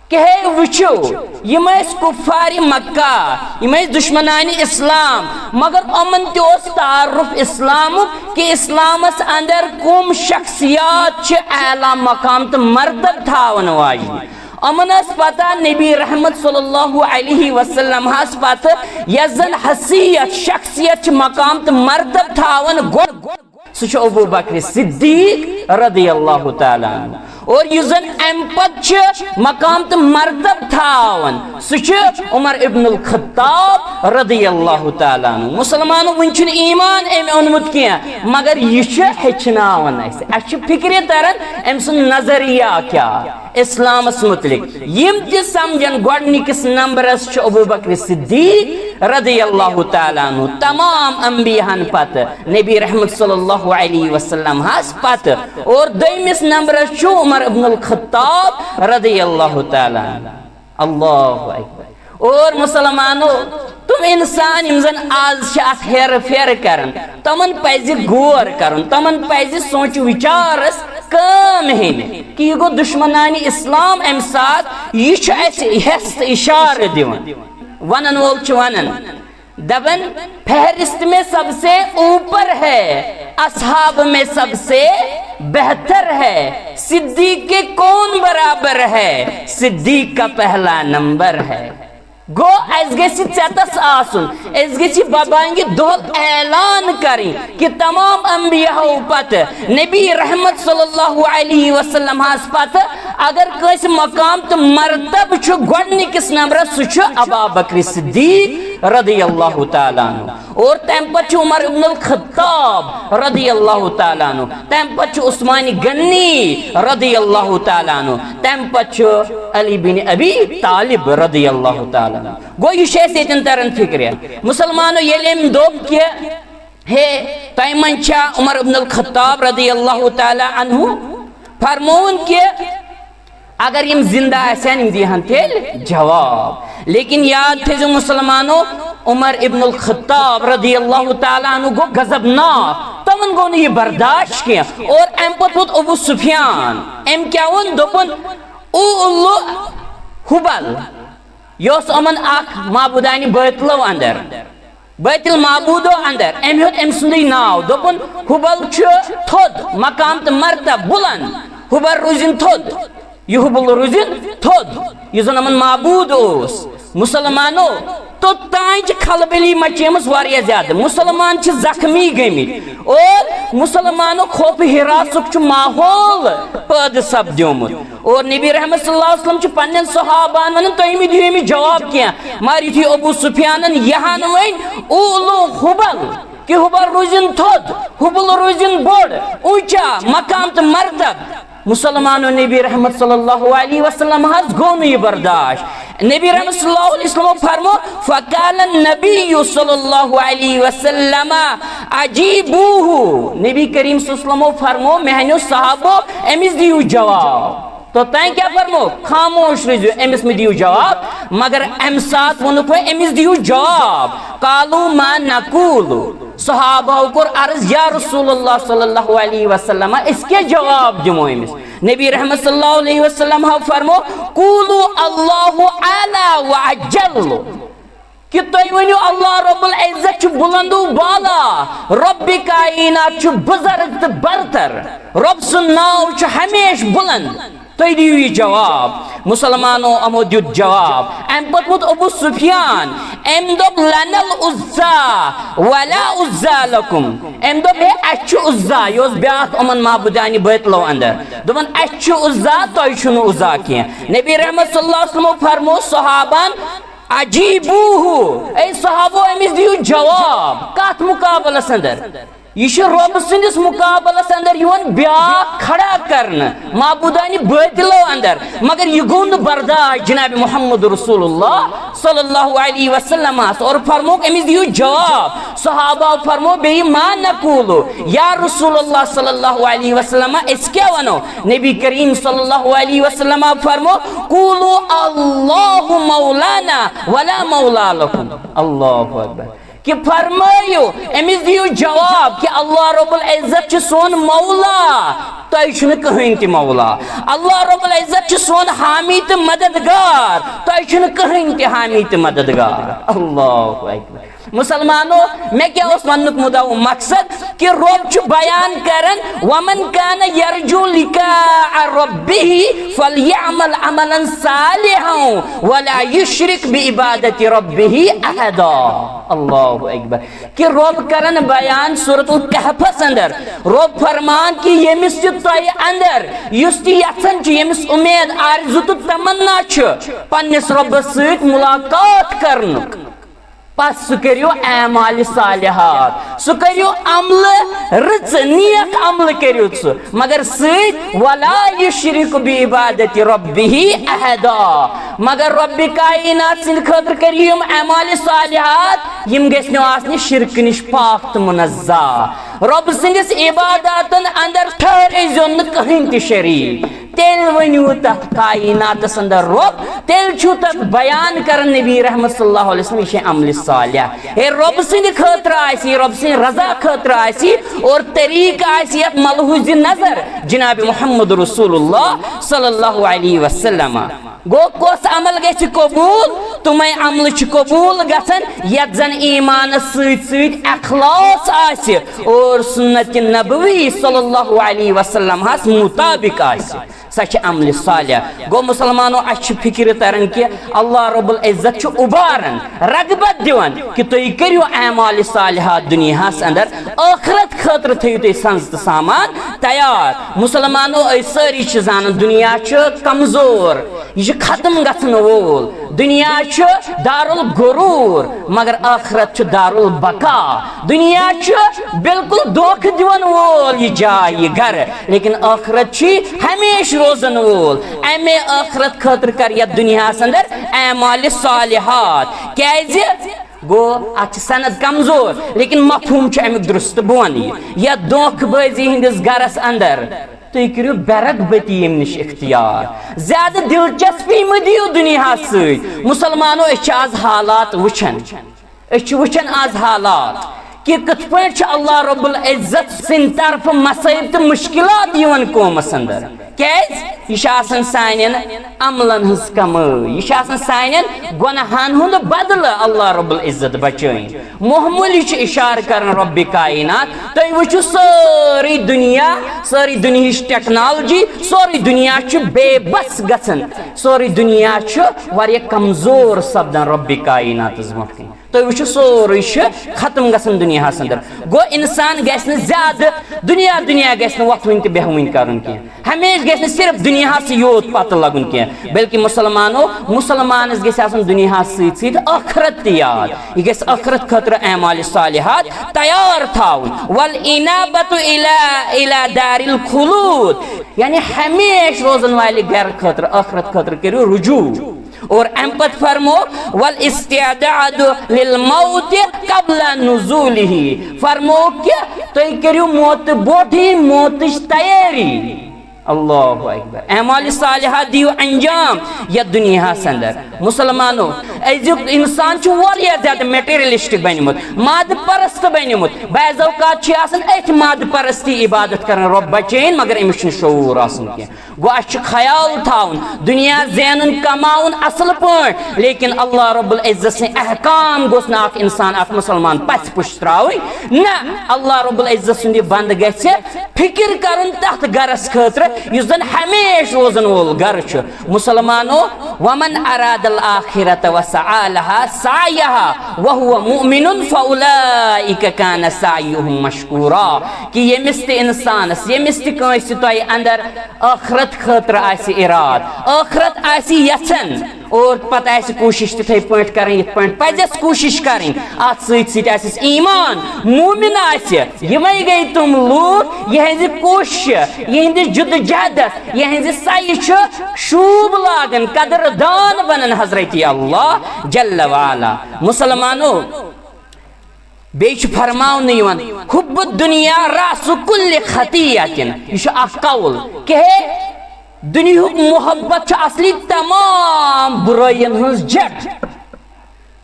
کہ ہے وٕچھِو، یِم ٲسۍ کفارِ مکہ، یِم ٲسۍ دشمنانِ اسلام، مگر یِمن تہِ اوس تعارف اسلامُک کہ اسلامس اندر کم شخصیات چھِ اعلیٰ مقام تہٕ مرتب تھاون واجنہِ۔ یِمن ٲس پتہ نبی رحمت صلی اللہ علیہ وسلم ہس پتہٕ یۄس زن حیثیت، شخصیت چھِ، مقام تہٕ مرتب تھاون گۄڈٕ۔ سُہ چھُ ابو بکر صدیق رضی اللہ تعالیٰ عنہ۔ اور یُس زن امہِ پتہٕ چھُ مقام تہٕ مرتب تھاوان، سُہ چھُ عمر ابن الخطاب رضی اللہ تعالیٰ عنہ۔ مسلمانو، وُنہِ چھُنہٕ ایمان أمۍ اوٚنمُت کینٛہہ، مگر یہِ چھُ ہیٚچھناوان اَسہِ۔ اَسہِ چھُ فکرِ تران أمۍ سُنٛد نظریہ کیٛاہ اسلامس متعلق۔ یِم تہِ سمجھن، گۄڈٕنِکِس نمبرس چھُ ابو بکر صدیق رضی اللہ تعالیٰ عنہ، تمام انبیاہن پتہٕ، نبی رحمت صلی اللہ علیہ وسلم ہس پتہٕ، اور دوٚیمِس نمبرس چھُ عمر ابن الخطاب رضی اللہ تعالیٰ عنہ۔ اللہ اکبر۔ اور مسلمانو، تِم انسان یِم زن آز چھِ اتھ ہیرٕ پھیرٕ کران، تِمن پزِ غور کرُن، تِمن پزِ سونچ وچارس کٲم ہیٚنۍ کہِ یہِ گوٚو دشمنانِ اسلام امہِ ساتہٕ، یہِ چھُ اسہِ ہٮ۪س تہٕ اشارٕ دِوان۔ ونن وول چھُ ونان، دپان، فہرست میں سب سے اوپر ہے، اصحاب میں سب سے بہتر ہے، صدیق کے کون برابر ہے، صدیق کا پہلا نمبر ہے۔ گوٚو، اسہِ گژھِ ژٮ۪تس آسُن، اسہِ گژھِ ببانگِ دۄہل اعلان کرٕنۍ کہِ تمام انبیاہو پتہٕ، نبی رحمت صلی اللہ علیہ وسلم ہس پتہٕ، اگر کٲنٛسہِ مقام تہٕ مرتبہٕ چھُ گۄڈٕنِکِس نمبرس، سُہ چھُ ابا بکر صدیق رضی اللہ تعالیٰ عنہ۔ اور تمہِ پتہٕ چھُ عمر ابن الخطاب رضی اللہ تعالیٰ عنہ، تمہِ پتہٕ چھُ عثمان غنی رضی اللہ تعالیٰ عنہ، تمہِ پتہٕ چھُ علی بن ابی طالب رضی اللہ تعالیٰ عنہ۔ گوٚو، یہِ چھُ اَسہِ ییٚتٮ۪ن تران فکرِ۔ مسلمانو، ییٚلہِ أمۍ دوٚپ کہِ، ہے، تۄہہِ منٛز چھا عمر ابن الخطاب رضی اللہ تعالیٰ عنہ؟ فرمووُن کہِ اگر یِم زندہ آسن، یِم دیہن تیٚلہِ جواب۔ لیکن یاد تھٲیزیو مسلمانو، عمر ابن الخطاب رضی اللہ تعالیٰ عنہ گوٚو غضبناک، تِمن گوٚو نہٕ یہِ برداشت کینٛہہ۔ اور امہِ پتہٕ ووت ابو سفیان، أمۍ کیٛاہ ووٚن؟ دوٚپُن، "او اللہ ہبل، یہِ اوس یِمن اکھ معبودانہِ باطلو اندر، باطل معبودو اندر، أمۍ ہیوٚت أمۍ سُنٛدُے ناو، دوٚپُن، ہبل چھُ تھوٚد، مقام تہٕ مرتب بلند، ہبل روٗزِن تھوٚد، یہِ ہبل روٗزِن تھوٚد، یُس زن یِمن معبود اوس۔" مسلمانو، توٚتام چھِ کھلبلی مچیمٕژ واریاہ زیادٕ، مسلمان چھِ زخمی گٔمٕتۍ اور مسلمانو خوف ہراسُک چھُ ماحول پٲدٕ سپدیومُت۔ اور نبی رحمت صلی اللہ علیہ وسلم چھُ پننٮ۪ن صحابہن ونان، "تُہۍ مہٕ دِیِو أمِس جواب کینٛہہ۔" مگر یُتھُے ابو سفیانن یہِ ہن ؤنۍ، "اولو ہبل، کہِ ہبل روٗزِن تھوٚد، ہبل روٗزِن بوٚڑ، اوٗنچا مقام تہٕ مرتب۔" مسلمانو، نبی رحمت صلی اللہ علیہ وسلم ہس گوٚو نہٕ یہِ برداشت۔ نبی رحمت صلی اللہ علیہ وسلم فرمو، "فقال النبی صلی اللہ علیہ وسلم، عجیبوہ۔" نبی کریم صلی اللہ علیہ وسلم فرمو، "میانیو صحابو، أمِس دِیِو جواب۔" توٚتام کیٛاہ فرمو؟ خاموش روٗزِو، أمِس مہٕ دِیِو جواب۔ مگر اَمہِ ساتہٕ ووٚنُکھ وۄنۍ، "أمِس دِیِو جواب۔" قالوا ما نقول۔ صحابو کوٚر عرض، "یا رسول اللہ صلی اللہ علیہ وسلم، أسۍ کیٛاہ جواب دِمو أمِس؟" نبی رحمت صلی اللہ علیہ وسلم ہو فرمو، "قولوا اللہ اعلی و اجل۔" کہ تُہۍ ؤنِو، اللہ رب العزت چھُ بلند و بالا، رب کائنات چھُ بزرگ تہٕ برتر، رب سُنٛد ناو چھُ ہمیشہِ بلند۔ تُہۍ دِیِو یہِ جواب۔ مسلمانو، یِمو دیُت جواب۔ اَمہِ پتہٕ ووت ابو سفیان، أمۍ دوٚپ، "لنا العزی ولا عزی لکم۔" أمۍ دوٚپ، "ہے، اَسہِ چھُ عزی، یہِ اوس بیٛاکھ یِمن معبودانہِ باطلو اندر۔ دوٚپُن، اَسہِ چھُ عزی، تۄہہِ چھُنہٕ عزی کینٛہہ۔" نبی رحمت صلی اللہ علیہ وسلمو فرمو صحابن، "عجیبوہ"، اے صحابو، أمِس دِیِو جواب۔ کتھ مقابلس اندر؟ یہِ چھُ رۄب سٕنٛدِس مقابلس اندر یِوان بیٛاکھ کھڑا کرنہٕ، معبودانہِ باطلو اندر، مگر یہِ گوٚو نہٕ برداشت جناب محمد رسول اللہ صلی اللہ علیہ وسلمس اور فرمووُکھ، "أمِس دِیِو جواب۔" صحابو فرمو بیٚیہِ، "ما نقول یا رسول اللہ صلی اللہ علیہ وسلم، أسۍ کیٛاہ ونو؟" نبی کریم صلی اللہ علیہ وسلم فرمو، "قولوا اللہ مولانا ولا مولا لکم۔" اللہ اکبر۔ کہ فرمٲیِو، أمِس دِیِو جواب کہ اللہ رب العزت چھُ سون مولا، تۄہہِ چھُنہٕ کٕہٕنۍ تہِ مولا۔ اللہ رب العزت چھُ سون حامی تہٕ مددگار، تۄہہِ چھُنہٕ کٕہٕنۍ تہِ حامی تہٕ مددگار۔ اللہ اکبر۔ مسلمانو، مےٚ کیٛاہ اوس وننُک مُدعا و مقصد؟ کہِ رۄب چھُ بیان کران، "ومن کان یرجو لقاء ربہ فلیعمل عملا صالحا ولا یشرک بعبادت ربہ احدا۔" اللہ اکبر۔ کہِ رۄب کران بیان سورۃ الکہفس اندر، رۄب فرمان کہِ ییٚمِس تہِ تۄہہِ اندر یُس تہِ یژھان چھُ، ییٚمِس اُمید، آرزو تہٕ تمنا چھُ پننِس رۄبس سۭتۍ ملاقات کرنُک، پس سُہ کٔرِو اعمال صالحات، سُہ کٔرِو عملہٕ رٕژٕ، نیک عملہٕ کٔرِو سُہ، مگر سۭتۍ ولا یشرک بعبادت ربہ احدا۔ مگر رب کائنات سٕنٛدِ خٲطرٕ کٔرِو یِم اعمال صالحات، یِم گژھِ نہٕ آسنہِ شرکہٕ نِش پاک تہٕ منزہ۔ رب سٕنٛدِس عباداتن اندر ٹھہرٲوزیو نہٕ کٕہٕنۍ تہِ شریک۔ تیٚلہِ ؤنِو تتھ کائناتس اندر رۄب، تیٚلہِ چھُ تتھ بیان کران نبی رحمت صلی اللہ علیہ وسلم، یہِ چھِ عملِ صالح۔ ہے، رۄب سٕنٛدِ خٲطرٕ آسہِ، رۄب سٕنٛدِ رضا خٲطرٕ آسہِ، اور طریقہٕ آسہِ یتھ ملحوظ نظر جناب محمد رسول اللہ صلی اللہ علیہ وسلم۔ گوٚو، کۄس عمل گژھِ قبول؟ تِمے عملہٕ چھِ قبول گژھان یتھ زن ایمانس سۭتۍ سۭتۍ اخلاص آسہِ اور سنت نبوی صلی اللہ علیہ وسلم ہس مطابق آسہِ۔ سۄ چھِ عملِ صالح۔ گوٚو مسلمانو، اَسہِ چھِ فکرِ تران کہِ اللہ رب العزت چھُ اُباران، رغبت دِوان کہِ تُہۍ کٔرِو اعمال صالحات دُنیاہَس اندر، ٲخرت خٲطرٕ تھٲیِو تُہۍ سنٛز تہٕ سامان تیار۔ مسلمانو، أسۍ سٲری چھِ زانان دُنیا چھُ کمزور، یہِ چھُ ختم گژھن وول۔ دُنیا چھُ دارالغرور، مگر ٲخرت چھُ دارالبقا۔ دُنیا چھُ بالکل دھوکہٕ دِوَن وول یہِ جاے، یہِ گرٕ، لیکن ٲخرت چھُ ہمیشہِ روزن وول۔ اَمے ٲخرت خٲطرٕ کر یَتھ دُنیاہَس اندر اعمال صالحات۔ کیازِ؟ گوٚو، اَتھ چھِ سند کمزور، لیکن مفہوم چھُ اَمیُک درست۔ بہٕ وَنہٕ یہِ، یَتھ دھوکہٕ بٲزی ہٕنٛدِس گرس اندر تُہۍ کٔرِو بے رغبتی ییٚمہِ نِش اختیار، زیادٕ دلچسپی مہٕ دِیِو دُنیاہَس سۭتۍ۔ مسلمانو، أسۍ چھِ آز حالات وٕچھان، أسۍ چھِ وٕچھان آز حالات کہِ کِتھ پٲٹھۍ چھِ اللہ رب العزت سٕنٛدِ طرفہٕ مصائب تہٕ مشکلات یِوان قومس اندر۔ کیازِ؟ یہِ چھِ آسان سانٮ۪ن عملن ہٕنٛز کمٲے، یہِ چھِ آسان سانٮ۪ن گۄناہن ہُنٛد بدلہٕ۔ اللہ رب العزت بچٲیِن۔ معموٗلی چھُ اِشارٕ کران رۄبِ کائنات، تُہۍ وٕچھِو سٲرٕے دُنیا، سٲرٕے دُنیہٕچ ٹیکنالوجی، سورُے دُنیا چھُ بے بس گژھان، سورُے دُنیا چھُ واریاہ کمزور سپدان رۄبِ کائناتس برونٛٹھ کَنہِ۔ تُہۍ وٕچھِو سورُے چھُ ختم گژھان دُنیاہس اندر۔ گوٚو، انسان گژھِ نہٕ زیادٕ دُنیا دُنیا گژھِ نہٕ وۄتھوٕنۍ تہٕ بیہوٕنۍ کرُن کینٛہہ۔ ہمیشہِ گژھِ نہٕ صرف دُنیاہسٕے یوت پتہٕ لگُن کینٛہہ، بلکہِ مسلمانو، مسلمانس گژھِ آسُن دُنیاہس سۭتۍ سۭتۍ ٲخرت تہِ یاد۔ یہِ گژھِ ٲخرت خٲطرٕ اعمال صالحات تیار تھاوُن۔ والانابۃ الی، الی دار الخلود، یعنی ہمیشہِ روزن والہِ گرٕ خٲطرٕ، ٲخرت خٲطرٕ کٔرِو رجوع۔ اور امہِ پتہٕ فرمو، والاستعداد للموت قبل نزولہ، فرمو کہِ تُہۍ کٔرِو موتہٕ برونٛٹھٕے موتٕچ تیٲری۔ اللہ اکبر۔ اعمال صالحات دِیِو انجام یتھ دُنیاہس اندر۔ مسلمانو، أزیُک انسان چھُ واریاہ زیادٕ مٹیریلسٹک بنیومُت، مادٕ پرست بنیومُت۔ بعض اوقات چھِ آسان أتھۍ مادٕ پرستی عبادت کران، رۄب بچٲیِن، مگر أمِس چھُنہٕ شعوٗر آسان کینٛہہ۔ گوٚو، اَسہِ چھُ خیال تھاوُن، دُنیا زینُن، کماوُن اَصٕل پٲٹھۍ، لیکن اللہ رب العزت سٕنٛدۍ احکام گوٚژھ نہٕ اکھ انسان، اکھ مسلمان پژھِ پُش ترٛاوٕنۍ۔ نہ، اللہ رب العزت سُنٛد یہِ بنٛدٕ گژھِ فکر کرُن تتھ گرس خٲطرٕ یُس زن ہمیشہِ روزن وول گرٕ چھُ۔ مسلمانو، ومن اراد الآخرۃ وسعی لہا سعیہا وہو مؤمن فاولئک کان سعیہم مشکورا، کہ ییٚمِس تہِ انسانس، ییٚمِس تہِ کٲنٛسہِ تۄہہِ اندر ٲخرت خٲطرٕ آسہِ اراد، ٲخرت آسہِ یژھان، اور پتہٕ آسہِ کوٗشِش تِتھے پٲٹھۍ کرٕنۍ یِتھ پٲٹھۍ پزٮ۪س کوٗشِش کرٕنۍ، اتھ سۭتۍ سۭتۍ آسٮ۪س ایمان، مومن آسہِ، یِمے گٔے تِم لوٗکھ یِہنٛزِ کوٗششہِ، یِہنٛدِ جدوجہدس، یِہنٛزِ سعیہِ چھُ شوٗب لاگان، قدر دان بنان حضرت اللہ جل وعلا۔ مسلمانو، بیٚیہِ چھُ فرماونہٕ یِوان، حب الدنیا رأس کل خطیئة۔ یہِ چھُ اکھ قول کہِ ہے، دُنیہُک محبت چھُ اصلی تمام بُرٲیِین ہٕنٛز جڑ،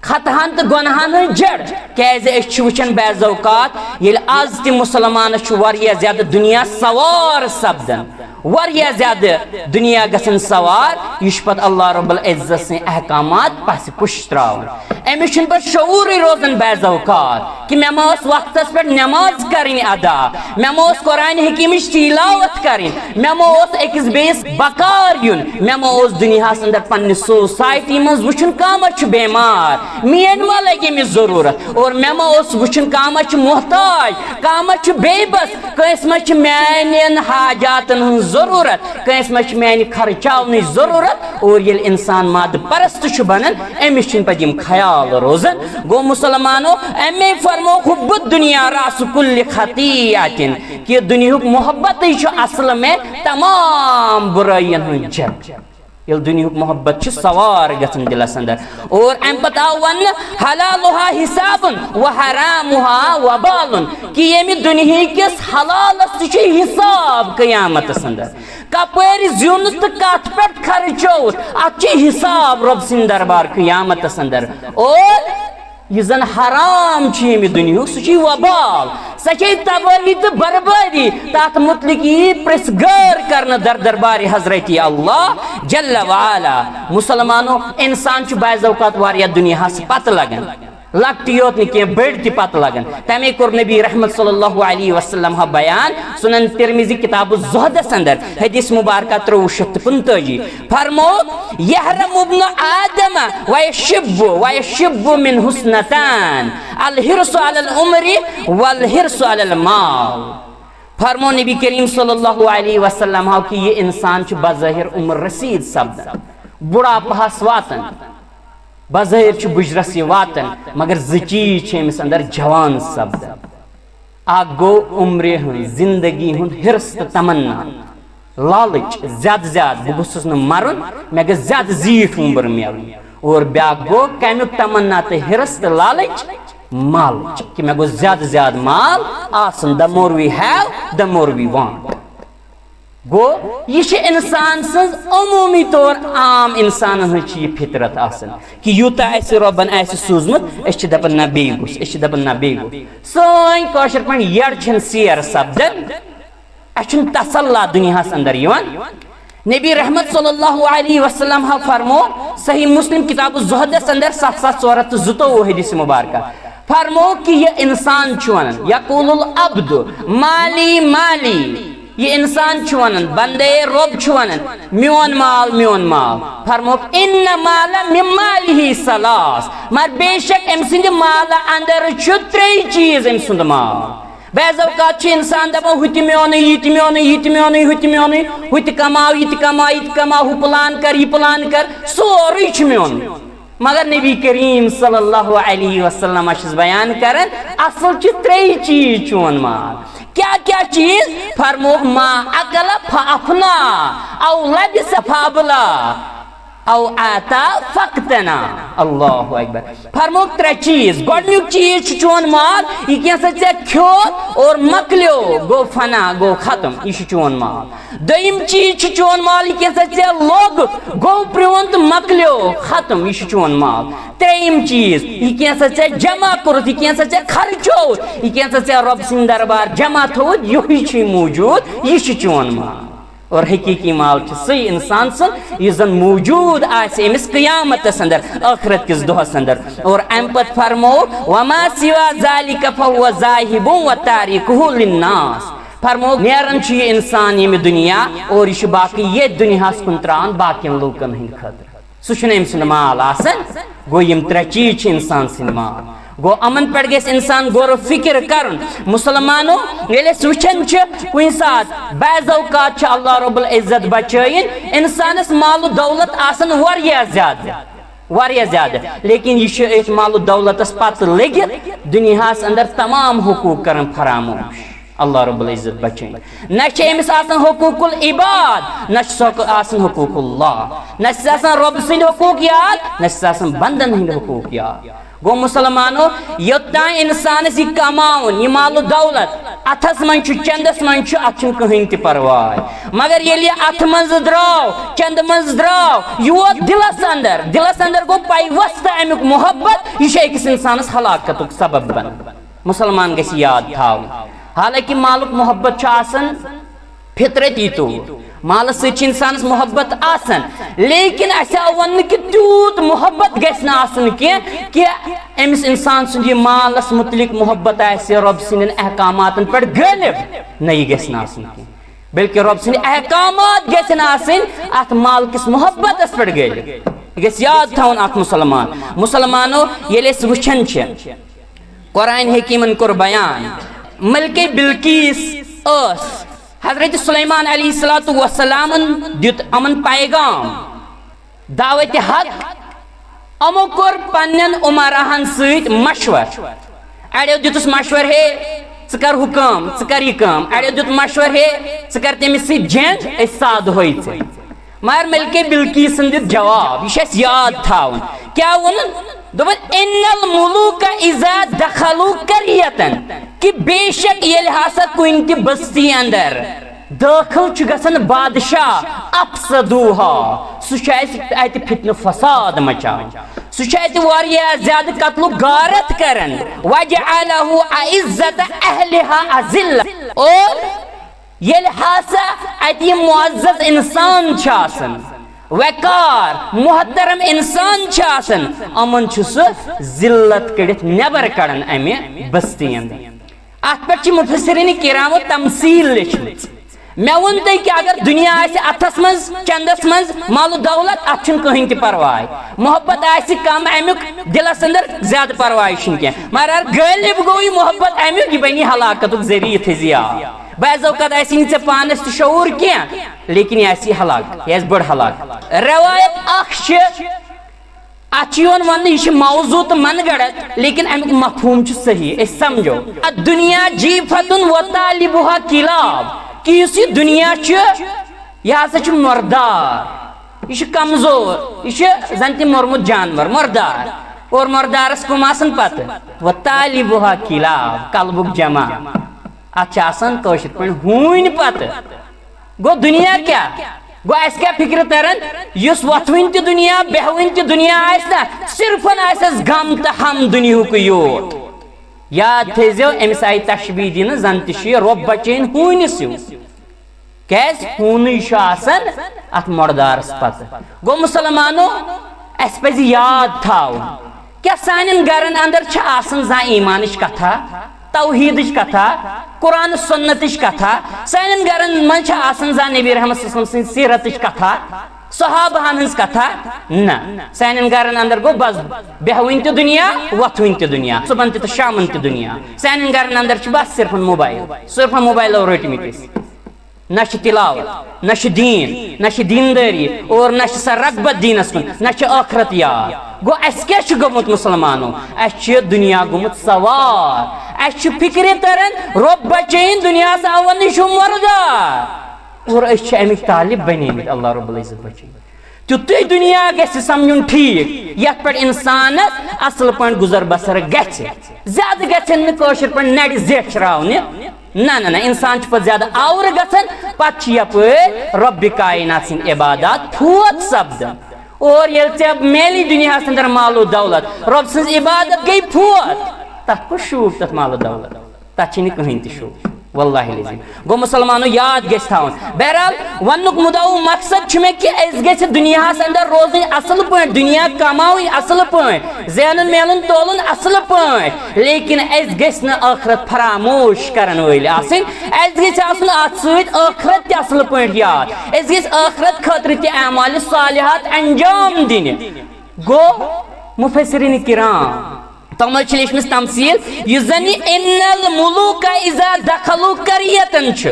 خطہن تہٕ گۄناہن ہٕنٛز جڑ۔ کیازِ أسۍ چھِ وٕچھان بعض اوقات ییٚلہِ از تہِ مسلمانس چھُ واریاہ زیادٕ دُنیا سوار سپدان، واریاہ زیادٕ دُنیا گژھان سوار، یہِ چھُ پتہٕ اللہ رب العزت سٕنٛدۍ احکامات پژھِ پُش ترٛاوان۔ أمِس چھُنہٕ پَتہٕ شعوٗرٕے روزان بعض اوقات کہِ مےٚ ما ٲس وقتَس پٮ۪ٹھ نٮ۪ماز کَرٕنۍ ادا، مےٚ ما اوس قرآنِ حکیٖمٕچ تلاوت کَرٕنۍ، مےٚ ما اوس أکِس بیٚیِس بکار یُن، مےٚ ما اوس دُنیاہَس اندر پننہِ سوسایٹی منٛز وٕچھُن کانٛہہ ما چھُ بیمار، میٲنۍ ما لگہِ أمِس ضروٗرت، اور مےٚ ما اوس وٕچھُن کانٛہہ ما چھُ محتاج، کانٛہہ ما چھُ بے بس، کٲنٛسہِ ما چھِ میانٮ۪ن حاجاتن ہٕنٛز ضروٗرت، کٲنٛسہِ ما چھِ میانہِ خرچاونٕچ ضروٗرت۔ اور ییٚلہِ انسان مادٕ پرست چھُ بنان، أمِس چھِنہٕ پتہٕ یِم خیال روزان۔ گوٚو مسلمانو، اَمے فرمو حب الدنیا رأس کل خطیئة، کہِ دُنیہُک محبتٕے چھُ اصل میں تمام برٲیین ہُنٛد جڑ۔ ییٚلہِ دُنیہُک محبت چھُ سوار گژھان دِلس اندر۔ اور امہِ پتہٕ آو وننہٕ، حلالها حساب و حرامها وبال، کہِ ییٚمہِ دُنیہٕکِس حلالس تہِ چھُ حساب قیامتس اندر۔ کپٲرۍ زیُن تہٕ کتھ پٮ۪ٹھ خرچووُتھ، اتھ چھُ حساب رۄب سٕنٛدِ دربار قیامتس اندر۔ اور یُس زن حرام چھُ ییٚمہِ دُنیہُک، سُہ چھُ وبال، سۄ چھے تبٲہی تہٕ بربٲدی۔ تتھ متعلق یی پرژھ گٲر کرنہٕ در دربارِ حضرت اللہ جل وعلا۔ مسلمانو، انسان چھُ بعض اوقات واریاہ دُنیاہس پتہٕ لگان، لۄکٹی یوت نہٕ کینٛہہ، بٔڑۍ تہِ پتہٕ لگان۔ تمے کوٚر نبی رحمت صلی اللہ علیہ وسلم ہا بیان، سنن ترمذی کتاب الزہدس اندر، حدیث مبارکہ ترٛوٚوُہ شیٚتھ تہٕ پنٛژتٲجی۔ فرمو، یحرم ابن آدم ویشب ویشب من حسنتان، الحرص علی العمر والحرص علی المال۔ فرمو نبی کریم صلی اللہ علیہ وسلم ہاو کہ یہِ انسان چھُ بظاہر عمر رسید سپدان، بُڑھاپہس واتان، بظاہر چھُ بُجرس یہِ واتان، مگر زٕ چیٖز چھِ أمِس اندر جوان سپدان۔ اکھ گوٚو عمرِ ہٕنٛز، زندگی ہُنٛد حرص تہٕ تمنا، لالچ، زیادٕ زیادٕ بہٕ گوٚژھُس نہٕ مرُن، مےٚ گژھِ زیادٕ زیٖٹھ عمر میلٕنۍ۔ اور بیٛاکھ گوٚو کمیُک تمنا تہٕ حرص تہٕ لالچ؟ مالٕچ، کہِ مےٚ گوٚژھ زیادٕ زیادٕ مال آسُن۔ The more we have, the more we want. گوٚو، یہِ چھِ اِنسان سٕنٛز عموٗمی طور عام اِنسانَن ہٕنٛز چھِ یہِ فطرت آسان کہِ یوٗتاہ اَسہِ رۄبَن آسہِ سوٗزمُت، أسۍ چھِ دَپان، "نہ، بیٚیہِ گوٚژھ، أسۍ چھِ دَپان، نہ، بیٚیہِ گوٚژھ۔" سٲنۍ کٲشِر پٲٹھۍ یَڑ چھِنہٕ سیر سَپدان، اَسہِ چھُنہٕ تسلا دُنیاہَس اندر یِوان۔ نبی رحمت صلی اللہ علیہ وسلم ہا فرمو، صحیح مسلم کتاب الزہدس اندر ستھ ساس ژور ہتھ تہٕ زٕتووُہ حدیث مبارکہ، فرمو کہ یہ انسان چھُ ونان، یقول العبد مالی مالی، یہ انسان چھُ ونان، بندے رب چھُ ونان، میون مال، میون مال۔ فرموک، ان مال من مالی ثلاث، مگر بے شک أمۍ سٕنٛدِ مالہٕ اندر چھُ ترٛے چیٖز أمۍ سُنٛد مال۔ بعض اوقات چھُ انسان دپان، "ہُہ تہِ میونُے، یہِ تہِ میونُے، یہِ تہِ میونُے، ہُہ تہِ میونُے، ہُہ تہِ کماو، یہِ تہِ کماو، یہِ تہِ کماو، ہُہ plan کر، یہِ plan کر، سورُے چھُ میونُے۔" مگر نبی کریم صلی اللہ علیہ وسلم چھُس بیان کران، اصل چھِ ترٛے چیٖز چون مال۔ کیٛاہ کیٛاہ چیٖز؟ فرمووُکھ، "ما اکل فافنا، او لبس فابلا۔" او آتا فقتنا۔ اللہ اکبر۔ فرمووُکھ ترٛےٚ چیٖز۔ گۄڈٕنیُک چیٖز چھُ چون مال، یہِ کینٛہہ سا ژےٚ کھیوٚو اور مۄکلیو، گوٚو فنا، گوٚو ختم، یہِ چھُ چون مال۔ دوٚیِم چیٖز چھُ چون مال، یہِ کینٛہہ سا ژےٚ لوٚگ، گوٚو پرٛون تہٕ مۄکلیو، ختم، یہِ چھُ چون مال۔ ترٛیٚیِم چیٖز، یہِ کینٛہہ سا ژےٚ جمع کوٚرُتھ، یہِ کینٛہہ سا ژےٚ خرچووُتھ، یہِ کینٛہہ سا ژےٚ رۄب سٕنٛدِ دربار جمع تھوٚوُتھ، یِہوٚے چھُے موٗجوٗد، یہِ چھُ چون مال۔ اور حقیقی مال چھُ سُے انسان سُنٛد یُس زن موجود آسہِ أمِس قیامتس اندر، ٲخرت کِس دۄہس اندر۔ اور امہِ پتہٕ فرمو، "وما سوى ذلك فهو ذاهب وتاركه للناس"۔ فرمو، نیران چھُ یہِ انسان ییٚمہِ دُنیا اور یہِ چھُ باقٕے ییٚتھۍ دُنیاہس کُن ترٛاوان باقین لوٗکن ہٕنٛدِ خٲطرٕ۔ سُہ چھُنہٕ أمۍ سُنٛد مال آسان۔ گوٚو، یِم ترٛےٚ چیٖز چھِ اِنسان سٕنٛدۍ مال۔ گوٚو، یِمن پٮ۪ٹھ گژھِ اِنسان غور و فِکر کرُن۔ مُسلمانو، ییٚلہِ أسۍ وٕچھان چھِ، کُنہِ ساتہٕ بعض اوقات چھِ اللہ رب العزت بچٲیِن اِنسانس مال و دولت آسان واریاہ زیادٕ، واریاہ زیادٕ، لیکن یہِ چھُ أتھۍ مال و دولتس پتہٕ لٔگِتھ دُنیاہس اندر تمام حقوٗق کران فراموش۔ اللہ رب العزت بچٲیِن۔ نہ چھِ أمِس آسان حقوق العباد، نہ چھُس آسان حقوق اللہ، نہ چھِس آسان رۄب سٕنٛدۍ حقوق یاد، نہ چھِس آسان بندن ہٕنٛدۍ حقوق یاد۔ گوٚو مُسلمانو، یوٚتام اِنسانَس یہِ کماوُن، یہِ مال و دولت اَتھَس منٛز چھُ، چندَس منٛز چھُ، اَتھ چھُنہٕ کٕہٕنۍ تہِ پرواے۔ مگر ییٚلہِ یہِ اَتھٕ منٛز درٛاو، چندٕ منٛز درٛاو، یہِ ووت دِلَس اندر، دِلَس اندر گوٚو پیوستہٕ اَمیُک محبت، یہِ چھُ أکِس اِنسانَس ہلاکتُک سبب بنان۔ مُسلمان گژھِ یاد تھاوُن۔ حالانکہ مالُک محبت چھُ آسان فطرتی طور، مالس سۭتۍ چھِ انسانس محبت آسان، لیکن اسہِ آو وننہٕ کہِ تیوٗت محبت گژھِ نہٕ آسُن کینٛہہ کہِ أمِس انسان سُنٛد یہِ مالس متعلق محبت آسہِ رۄب سٕنٛدٮ۪ن احکاماتن پٮ۪ٹھ غٲلب۔ نہ، یہِ گژھِ نہٕ آسُن کینٛہہ، بلکہِ رۄب سٕنٛدۍ احکامات گژھن آسٕنۍ اتھ مال کِس محبتس پٮ۪ٹھ غٲلب۔ یہِ گژھِ یاد تھاوُن اکھ مسلمان۔ مسلمانو، ییٚلہِ أسۍ وٕچھان چھِ، قرآن حکیمن کوٚر بیان، ملکہ بلقیس ٲس، حضرت سلیمان علیہ الصلوۃ والسلامن دیُت یِمن پیغام، دعوت حق۔ یِمو کوٚر پننٮ۪ن امراہن سۭتۍ مشور۔ اڑیو دیُتُس مشور، ہے، ژٕ کر ہُہ کٲم، ژٕ کر یہِ کٲم۔ اڑیو دیُت مشور، ہے، ژٕ کر تٔمِس سۭتۍ جنگ، أسۍ سادہوے ژےٚ۔ مگر ملکہ بلقیسن دیُت جواب، یہِ چھُ اَسہِ یاد تھاوُن۔ کیٛاہ ووٚنُن؟ دوٚپُن، "ان الملوک اذا دخلوا قریتن"، کہِ بے شک ییٚلہِ ہسا کُنہِ تہِ بستی اندر دٲخل چھُ گژھان بادشاہ، "افسدوها"، سُہ چھُ اَسہِ اَتہِ فتنہٕ فساد مچاوان، سُہ چھُ اَتہِ واریاہ زیادٕ قتل و غارت کران، "وجعلوا اعزت اہلها اذلہ"، اور ییٚلہِ ہسا اَتہِ یِم معزز انسان چھِ آسان، وقار، محترم انسان چھِ آسان، یِمن چھُ سُہ ذلت کٔڑِتھ نٮ۪بر کڑان امہِ بستی اندر۔ اتھ پٮ۪ٹھ چھِ مفسرین کرامو تمثیل لیچھمٕژ۔ مےٚ ووٚن تۄہہِ کہِ اگر دُنیا آسہِ اتھس منٛز، چندس منٛز، مال و دولت، اتھ چھُنہٕ کٕہٕنۍ تہِ پرواے۔ محبت آسہِ کم امیُک، دلس اندر زیادٕ پرواے چھُنہٕ کینٛہہ۔ مگر غٲلب گوٚو یہِ محبت امیُک، یہِ بنی ہلاکتُک ذٔریعہٕ، یہِ تھٲیزِ یاد۔ بعض اوقات آسہِ نہٕ ژےٚ پانس تہِ شعوٗر کینٛہہ، لیکن یہِ آسہِ ہلاک، یہِ آسہِ بٔڑ ہلاک۔ روایت اکھ چھِ، اتھ چھُ یِوان وننہٕ، یہِ چھِ موضوع تہٕ من گڑت، لیکن امیُک مفہوم چھُ صحیح، أسۍ سمجھو۔ الدنیا جیفتن و طالبها کلاب، کہِ یُس یہِ دُنیا چھُ، یہِ ہسا چھُ مردار، یہِ چھُ کمزور، یہِ چھُ زن تہِ موٚرمُت جانور، مردار۔ اور مردارس کٕم آسن پتہٕ؟ و طالبها کلاب، کلبُک جمع۔ اتھ چھِ آسان کٲشِر پٲٹھۍ ہوٗنۍ پتہٕ۔ گوٚو دُنیا کیٛاہ؟ گوٚو اَسہِ کیٛاہ فِکرِ تران؟ یُس وۄتھوٕنۍ تہِ دُنیا، بیٚہوٕنۍ تہِ دُنیا آسہِ نا، صرفن آسٮ۪س غم تہٕ ہم دُنیہُکُے یوت۔ یاد تھٲیزیو، أمِس آیہِ تشبیہ دِنہٕ، زن تہِ چھُ یہِ رۄب بچٲیِن ہوٗنِس ہیوٗ۔ کیٛازِ؟ ہوٗنٕے چھُ آسان اتھ مۄردارس پتہٕ۔ گوٚو مسلمانو، اَسہِ پزِ یاد تھاوُن، کیٛاہ سانٮ۪ن گرن اندر چھِ آسان زانٛہہ ایٖمانٕچ کتھا، توحیدٕچ کتھا، قرآن سنتٕچ کتھا؟ سانٮ۪ن گرن منٛز چھِ آسان زانٛہہ نبی رحمت صلی اللہ علیہ وسلم سٕنٛز سیرتٕچ کتھا، صحابہن ہٕنٛز کتھا؟ نہ۔ سانٮ۪ن گرن اندر گوٚو بس بیہوٕنۍ تہِ دُنیا، وۄتھوٕنۍ تہِ دُنیا، صبحن تہِ تہٕ شامن تہِ دُنیا۔ سانٮ۪ن گرن اندر چھِ بس صرفن موبایل، صرفن موبایلو رٔٹۍ مٕتۍ أسۍ۔ نہ چھِ تلاوت، نہ چھِ دیٖن، نہ چھِ دیٖندٲری، اور نہ چھِ سۄ رغبت دیٖنس کُن، نہ چھِ ٲخرت یاد۔ گوٚو اَسہِ کیٛاہ چھُ گوٚمُت مسلمانو؟ اَسہِ چھُ دُنیا گوٚمُت سوار۔ اَسہِ چھُ فِکرِ تران، رۄب بچٲیِن، دُنیاہس آو وننہٕ یہِ چھُ مردار۔ اور أسۍ چھِ اَمِکۍ طالب بنیمٕتۍ، اللہ رب العزت بچٲیِن۔ تیُتُے دُنیا گژھِ سمجھُن ٹھیٖک، یتھ پٮ۪ٹھ انسانس اصل پٲٹھۍ گُزر بسر گژھِ۔ زیادٕ گژھن نہٕ کٲشِر پٲٹھۍ نرِ زیچھراونہِ۔ نہ، نہ، نہ، انسان چھُ پتہٕ زیادٕ آوُر گژھان، پتہٕ چھُ یپٲرۍ رۄبِ کائنات سٕنٛز عبادات فوت سپدان۔ اور ییٚلہِ ژےٚ میلی دُنیاہس اندر مال و دولت، رۄب سٕنٛز عبادت گٔے فوت، تتھ کُس شوٗب تتھ مال و دولت؟ تتھ چھِنہٕ کٕہٕنۍ تہِ شوٗب۔ واللہ العظیم۔ گوٚو مسلمانو یاد گژھِ تھاوُن۔ بہرحال، وننُک مُدعا و مقصد چھُ مےٚ کہِ أسۍ گژھِ دُنیاہس اندر روزٕنۍ اصل پٲٹھۍ، دُنیا کماوٕنۍ اصل پٲٹھۍ، زینُن میلُن تولُن اصل پٲٹھۍ، لیکن اَسہِ گژھِ نہٕ ٲخرت فراموش کرن وٲلۍ آسٕنۍ۔ اَسہِ گژھِ آسُن اتھ سۭتۍ ٲخرت تہِ اصل پٲٹھۍ یاد۔ اَسہِ گژھِ ٲخرت خٲطرٕ تہِ اعمال صالحات انجام دِنہِ۔ گوٚو مفسرین کرام، تِمو چھِ لیچھمٕژ تمثیل، یُس زن یہِ ان الملوک اذا دخلوا قریتن چھُ،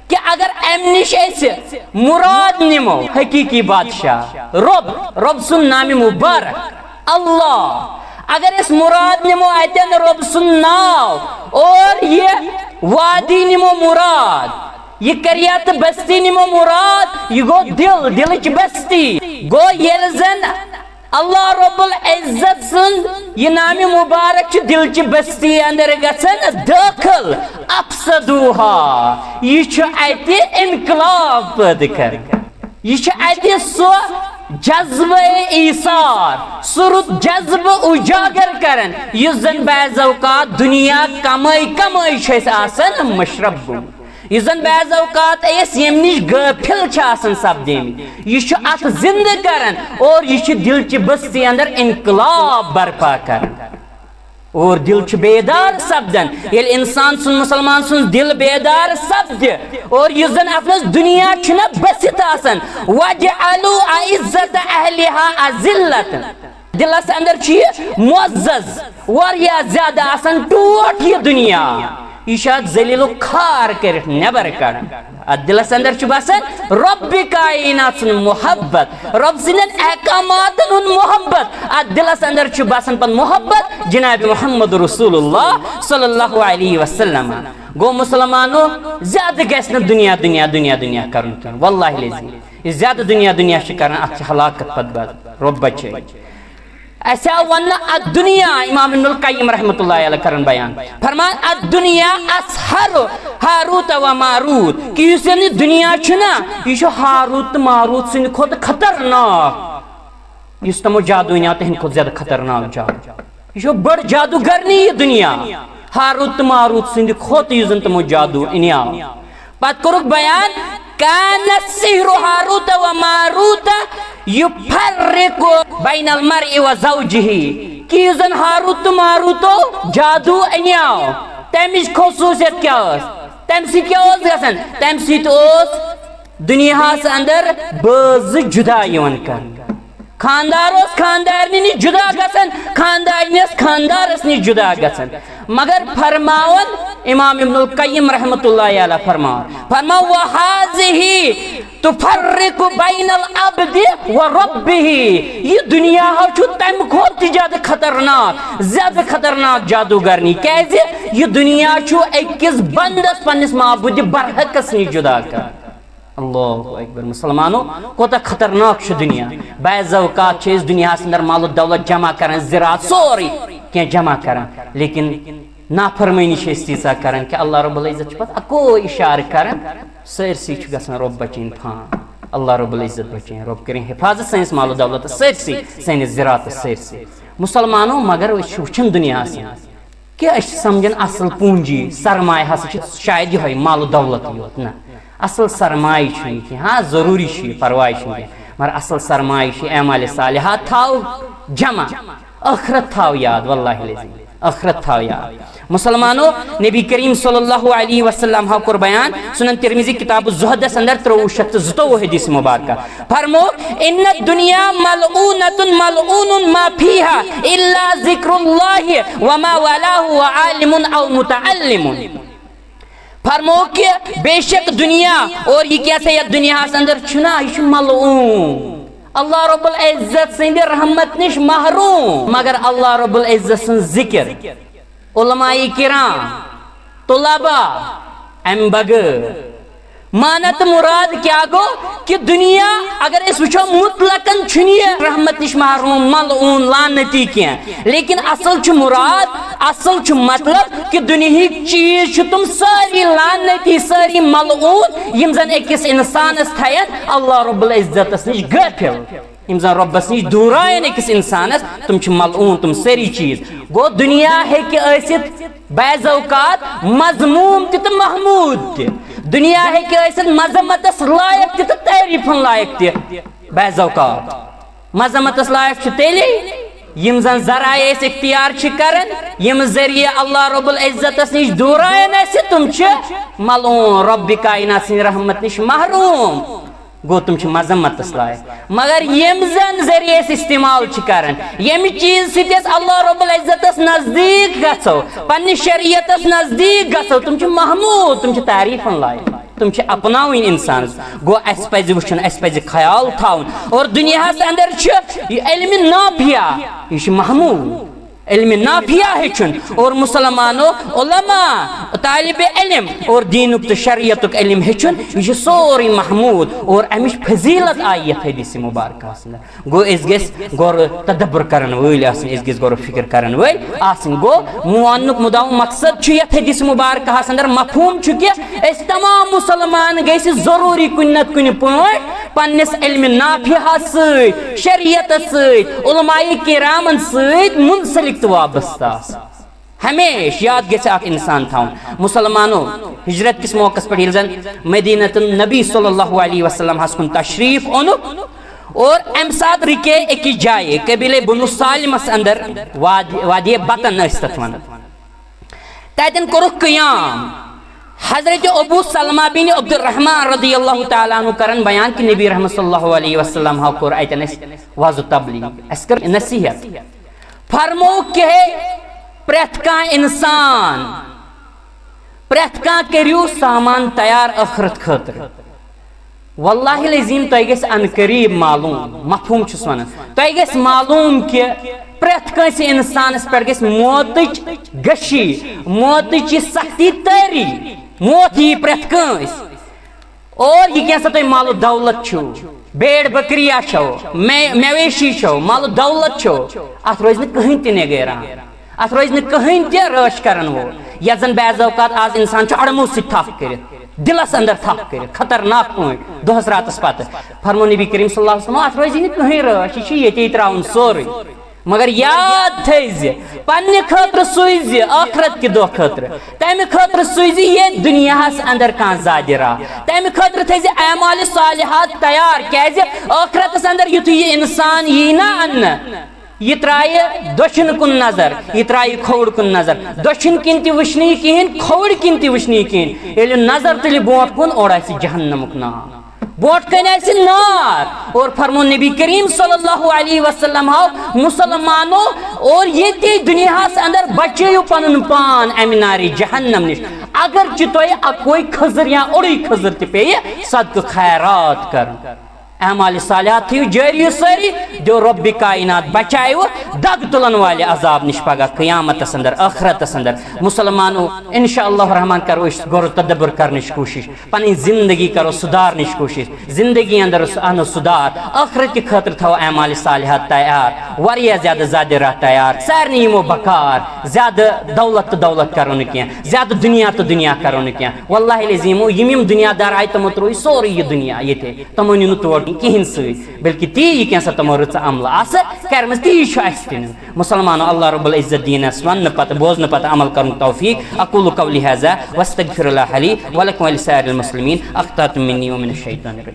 کہِ اگر امہِ نِش أسۍ مراد نِمو حقیقی بادشاہ، رۄب، رۄب سُنٛد نامِ مُبارک اللہ، اگر أسۍ مراد نِمو اتٮ۪ن رۄب سُنٛد ناو اور یہِ وادی نِمو مراد، یہِ قریہ تہٕ بستی نِمو مراد، یہِ گوٚو دِل، دِلٕچ بستی۔ گوٚو ییٚلہِ زن اللہ رب العزت سٕنٛز یہِ نامِ مُبارک چھُ دِلچہِ بستی اندر گژھان دٲخل، افسدوها، یہِ چھُ اتہِ انقلاب پٲدٕ کران۔ یہِ چھُ اتہِ سُہ جذبہ ایثار، سُہ رُت جذبہٕ اجاگر کران، یُس زن بعض اوقات دُنیا کمٲے کمٲے چھُ اسہِ آسان مشرف گوٚمُت۔ یُس زن بعض اوقات أسۍ ییٚمہِ نِش غٲفِل چھِ آسان سپدیمٕتۍ، یہِ چھُ اتھ زندٕ کران اور یہِ چھُ دِلچہِ بستی اندر انقلاب برپا کران۔ اور دِل چھُ بیدار سپدان۔ ییٚلہِ انسان سُنٛد، مسلمان سُنٛد دِل بیدار سپدِ اور یُس زن اتھ منٛز دُنیا چھُنہ بٔسِتھ آسان، وَجَعَلُوا أَعِزَّةَ أَهْلِهَا أَذِلَّةً۔ دِلس اندر چھُ یہِ معزز، واریاہ زیادٕ آسان ٹوٹھ یہِ دُنیا۔ یہِ چھُ اتھ ذلیل و خوار کٔرِتھ نٮ۪بر کڑان۔ اتھ دِلس اندر چھُ بسان رۄبِ کائنات سُنٛد محبت، رۄب سٕنٛدٮ۪ن احکاماتن ہُنٛد محبت۔ اتھ دِلس اندر چھُ بسان پتہٕ محبت جناب محمد رسول اللہ صلی اللہ علیہ وسلم۔ گوٚو مسلمانو، زیادٕ گژھِ نہٕ دُنیا، دُنیا، دُنیا، دُنیا کرُن کینٛہہ۔ واللہ العظیم، یہِ زیادٕ دُنیا، دُنیا چھِ کران، اتھ چھِ ہلاکت پتہٕ بعد۔ رۄب بچٲیِن۔ اسہِ آو وننہٕ الدنیا، امام ابن القیم رحمۃ اللہ علیہ کرن بیان، فرمان، الدنیا اسحر ہاروت و ماروت، کہ یُس یعنی دُنیا چھُ نا، یہِ چھُ ہاروت تہٕ ماروت سٕنٛدِ کھۄتہٕ خطرناک۔ یُس تِمو جادو انیاو تِہنٛدِ کھۄتہٕ زیادٕ خطرناک جادو۔ یہِ چھُ بٔڑ جادوگرنی یہِ دُنیا۔ ہاروت تہٕ ماروت سٕنٛدِ کھۄتہٕ یُس زن تِمو جادو انیاو۔ پتہٕ کوٚرُکھ بیان، کان السحر ہاروت و ماروت یفرق بین المرء و زوجہ، کہ یُس زن ہاروت تہٕ ماروتو جادو انیاو، تمِچ خصوصیت کیٛاہ ٲس؟ تمہِ سۭتۍ کیٛاہ اوس گژھان؟ تمہِ سۭتۍ اوس دُنیاہس اندر بٲژ زٕ جدا یِوان کرنہٕ۔ خاندار اوس خاندارنہِ نِش جدا گژھان، خاندارنہِ ٲس خاندارس نِش جدا گژھان۔ مگر فرماوان امام ابن القیم رحمۃ اللہ علیہ فرماوان، فرماو، وَهَٰذِهِ تُفَرِّقُ بَيْنَ الْعَبْدِ وَرَبِّهِ۔ یہِ دُنیا ہا چھُ تمہِ کھۄتہٕ تہِ زیادٕ خطرناک، زیادٕ خطرناک جادوگرنی۔ کیازِ؟ یہِ دُنیا چھُ أکِس بندس پننِس معبودِ برحقس نِش جدا کران۔ اللہ اکبر۔ مسلمانو، کوتاہ خطرناک چھُ دُنیا۔ بعض اوقات چھِ أسۍ دُنیاہس اندر مال و دولت جمع کران، زِراعت سورُے کینٛہہ جمع کران، لیکن نافرمٲنی چھِ أسۍ تیٖژاہ کران کہ اللہ رب العزت چھُ پتہٕ اکوے اشارٕ کران، سٲرسٕے چھُ گژھان رۄب بچٲیِن پھان۔ اللہ رب العزت بچٲیِن، رۄب کٔرِن حفاظت سٲنِس مال و دولتس سٲرسٕے، سٲنِس زِراعتس سٲرسٕے۔ مسلمانو، مگر أسۍ چھِ وٕچھان دُنیاہس منٛز کہ أسۍ چھِ سمجھان اصل پونجی، سرمایہ ہسا چھِ شاید یِہوٚے مال و دولت یوت۔ نہ، اصل سرمایہ چھُنہٕ یہِ کینٛہہ۔ ہاں، ضروٗری چھُ یہِ، پرواے چھُنہٕ کینٛہہ، مگر اصل سرمایہ چھُ اعمال صالحہ تھاو جمع، ٲخرت تھاو یاد، واللہ العظیم، ٲخرت تھاو یاد۔ مسلمانو، نبی کریم صلی اللہ علیہ وسلم ہا کوٚر بیان سنن ترمذی کتاب الزہدس اندر ترٛوٚوُہ شیٚتھ تہٕ زٕتووُہ حدیث مبارکہ۔ فرمو، ان الدنیا ملعونۃ ملعون ما فیہا الا ذکر اللہ وما والاه وعالم او متعلم۔ فرمو کہ بے شک دنیا اور یہ کیٛاہ سا یتھ دنیاہس اندر چھُنا، یہِ چھُ ملعون، اللہ رب العزت سٕنٛدِ رحمت نِش محروم، مگر اللہ رب العزت سٕنٛز ذکر، علماء کرام، طلباء، امہِ بغٲر۔ معنی تہٕ مُراد کیٛاہ گوٚو کہ دُنیا، اگر أسۍ وٕچھو، مطلقاً چھُنہٕ یہِ رحمت نِش محروم، ملعون، لعنتی کینٛہہ، لیکن اصل چھُ مُراد، اصل چھُ مطلب کہ دُنیہٕکۍ چیٖز چھِ تِم سٲری لعنتی، سٲری ملعون، یِم زن أکِس انسانس تھاون اللہ رب العزتس نِش غٲفِل۔ یِم زن رۄبس نِش دوٗرایَن أکِس انسانس، تِم چھِ ملعون، تِم سٲری چیٖز۔ گوٚو، دُنیا ہیٚکہِ ٲسِتھ بعض اوقات مذموم تہِ تہٕ محمود تہِ۔ دُنیا ہیٚکہِ ٲسِتھ مذمتس لایق تہِ تہٕ تعریٖفن لایق تہِ بعض اوقات۔ مذمتس لایق چھُ تیٚلے، یِم زن ذرایع أسۍ اختیار چھِ کران، یِم ذٔریعہٕ اللہ رب العزتس نِش دوٗرایَن اَسہِ، تِم چھِ ملعون، رۄبِ کائنات سٕنٛدِ رحمت نِش محروم۔ گوٚو، تِم چھِ مذمتس لایق۔ مگر یِم زن ذٔریعہٕ أسۍ استعمال چھِ کران، ییٚمہِ چیٖز سۭتۍ أسۍ اللہ رب العزتس نزدیٖک گژھو، پننہِ شریعتس نزدیٖک گژھو، تِم چھِ محمود، تِم چھِ تعریٖفن لایق، تِم چھِ اپناوٕنۍ انسانس۔ گوٚو، اسہِ پزِ وٕچھُن، اسہِ پزِ خیال تھاوُن۔ اور دُنیاہس اندر چھُ یہِ علمِ نافیہ، یہِ چھُ محمود۔ علمِ نافیہ ہیٚچھُن اور مسلمانو، علماء، طالبِ علم اور دیٖنُک تہٕ شریعتُک علم ہیٚچھُن، یہِ چھُ سورُے محمود اور اَمِچ فضیلت آیہِ یَتھ حدیثِ مبارکہس منٛز۔ گوٚو، أسۍ گٔژھۍ گۄڈٕ تدبر کرن وٲلۍ آسٕنۍ، أسۍ گٔژھۍ گۄڈٕ فکر کرن وٲلۍ آسٕنۍ۔ گوٚو، مےٚ وننُک مُدعا و مقصد چھُ یَتھ حدیثِ مبارکہس اندر مفہوم چھُ کہِ أسۍ تمام مسلمان گٔژھۍ ضروٗری کُنہِ نتہٕ کُنہِ پٲٹھۍ پننِس علمِ نافیہس سۭتۍ، شریعتس سۭتۍ، علماء کرامن سۭتۍ منسلک تہٕ وابستہٕ آسٕنۍ۔ ہمیشہِ یاد گژھِ اکھ انسان تھاوُن۔ مسلمانو، ہجرت کِس موقعس پٮ۪ٹھ ییٚلہِ زن مدینہ النبی صلی اللہ علیہ وسلم ہس کُن تشریف اوٚنُکھ اور امہِ ساتہٕ رُکے أکِس جایہِ قبیلے بنو سالمس اندر، وادی، وادی بطن ٲسۍ تتھ ونان۔ تتٮ۪ن کوٚرُکھ قیام۔ حضرت ابو سلمہ بن عبد الرحمن رضی اللہ تعالیٰ عنہ کرن بیان کہ نبی رحمت صلی اللہ علیہ وسلم ہا کوٚر اتٮ۪ن اسہِ وعظ و تبلیغ، اسہِ کٔر نصیحت۔ فرموو کہ ہے، پرٛٮ۪تھ کانٛہہ انسان، پرٛٮ۪تھ کانٛہہ کٔرِو سامان تیار ٲخرت خٲطرٕ۔ واللہ العظیم تۄہہِ گژھِ ان قریب معلوم، مفہوم چھُس ونان، تۄہہِ گژھِ معلوم کہ پرٛٮ۪تھ کٲنٛسہِ انسانس پٮ۪ٹھ گژھِ موتٕچ غشی، موتٕچ یہِ سختی تٲری، موت یی پرٛٮ۪تھ کٲنٛسہِ۔ اور یہِ کینٛہہ سا تۄہہِ مال و دولت چھُو، بیڑ بکریا چھو، مے-، مویشی چھو، مال و دولت چھو، اتھ روزِ نہٕ کٕہٕنۍ تہِ نگہبان، اتھ روزِ نہٕ کٕہٕنۍ تہِ رٲچھ کرن وول۔ یتھ زن بعض اوقات آز انسان چھُ اڑمو سۭتۍ تھپھ کٔرِتھ، دلس اندر تھپھ کٔرِتھ، خطرناک پٲٹھۍ دۄہس راتس پتہٕ۔ فرمو نبی کریم صلی اللہ علیہ وسلم، اتھ روزِ نہٕ کٕہٕنۍ رٲچھ، یہِ چھُ ییٚتے ترٛاوُن سورُے۔ مگر یاد تھٲیزِ، پننہِ خٲطرٕ سوٗزِ ٲخرت کہِ دۄہ خٲطرٕ، تمہِ خٲطرٕ سوٗزِ ییٚتھۍ دُنیاہس اندر کانٛہہ زادِ راہ، تمہِ خٲطرٕ تھٲیزِ اعمال صالحات تیار، کیازِ ٲخرتس اندر یُتھُے یہِ انسان یی نا اننہٕ، یہِ ترایہِ دٔچھُن کُن نظر، یہِ ترایہِ کھووُر کُن نظر، دٔچھُن کِنۍ تہِ وٕچھنہٕ یہِ کِہیٖنۍ، کھووُر کِنۍ تہِ وٕچھنہٕ یہِ کِہیٖنۍ۔ ییٚلہِ نظر تُلہِ برونٛٹھ کُن، اورٕ آسہِ جہنمُک نار۔ برونٛٹھ کنہِ آسہِ نار۔ اور فرمو نبی کریم صلی اللہ علیہ وسلم ہاو، مسلمانو، اور ییٚتہِ دُنیاہس اندر بچٲیِو پنُن پان امہِ نارِ جہنم نِش۔ اگرچہِ تۄہہِ اکوے کھٔزٕر یا اوٚڑُے کھٔزٕر تہِ پیٚیہِ صدقہٕ خیرات کرُن۔ اعمال صالحات تھٲیِو جٲری سٲری، دیو رۄبِ کائنات بچایو دگ تُلن والہِ عذاب نِش پگاہ قیامتس اندر، ٲخرتس اندر۔ مسلمانو، انشاءاللہ الرحمن کرو أسۍ غور و تدبر کرنٕچ کوٗشش، پنٕنۍ زندگی کرو سُدھارنٕچ کوٗشش، زندگی اندر انو سُدھار، ٲخرت کہِ خٲطرٕ تھاوو اعمال صالحات تیار، واریاہ زیادٕ زادِ راہ تیار، سارنٕے یِمو بکار، زیادٕ دولت تہٕ دولت کرو نہٕ کینٛہہ، زیادٕ دُنیا تہٕ دُنیا کرو نہٕ کینٛہہ۔ واللہ العظیم، یِم یِم دُنیا دار آیہِ، تِمو ترٛوو یہِ سورُے یہِ دُنیا ییٚتہِ، تِمو نیوٗ نہٕ تور کِہیٖنۍ سۭتۍ، بلکہِ تی یہِ کینٛژھا تِمو رٕژٕ عملہٕ آسہٕ کَرِمَژٕ، تی چھُ اَسہِ تہِ نیُن۔ مسلمانو، اللہ رب العزت دیٖنَس وَننہٕ پَتہٕ، بوزنہٕ پَتہٕ عمل کَرُن توفیٖق۔ اقول قولی هذا واستغفر الله لي ولكم ولسائر المسلمين، اخطأت مني ومن الشيطان الرجيم۔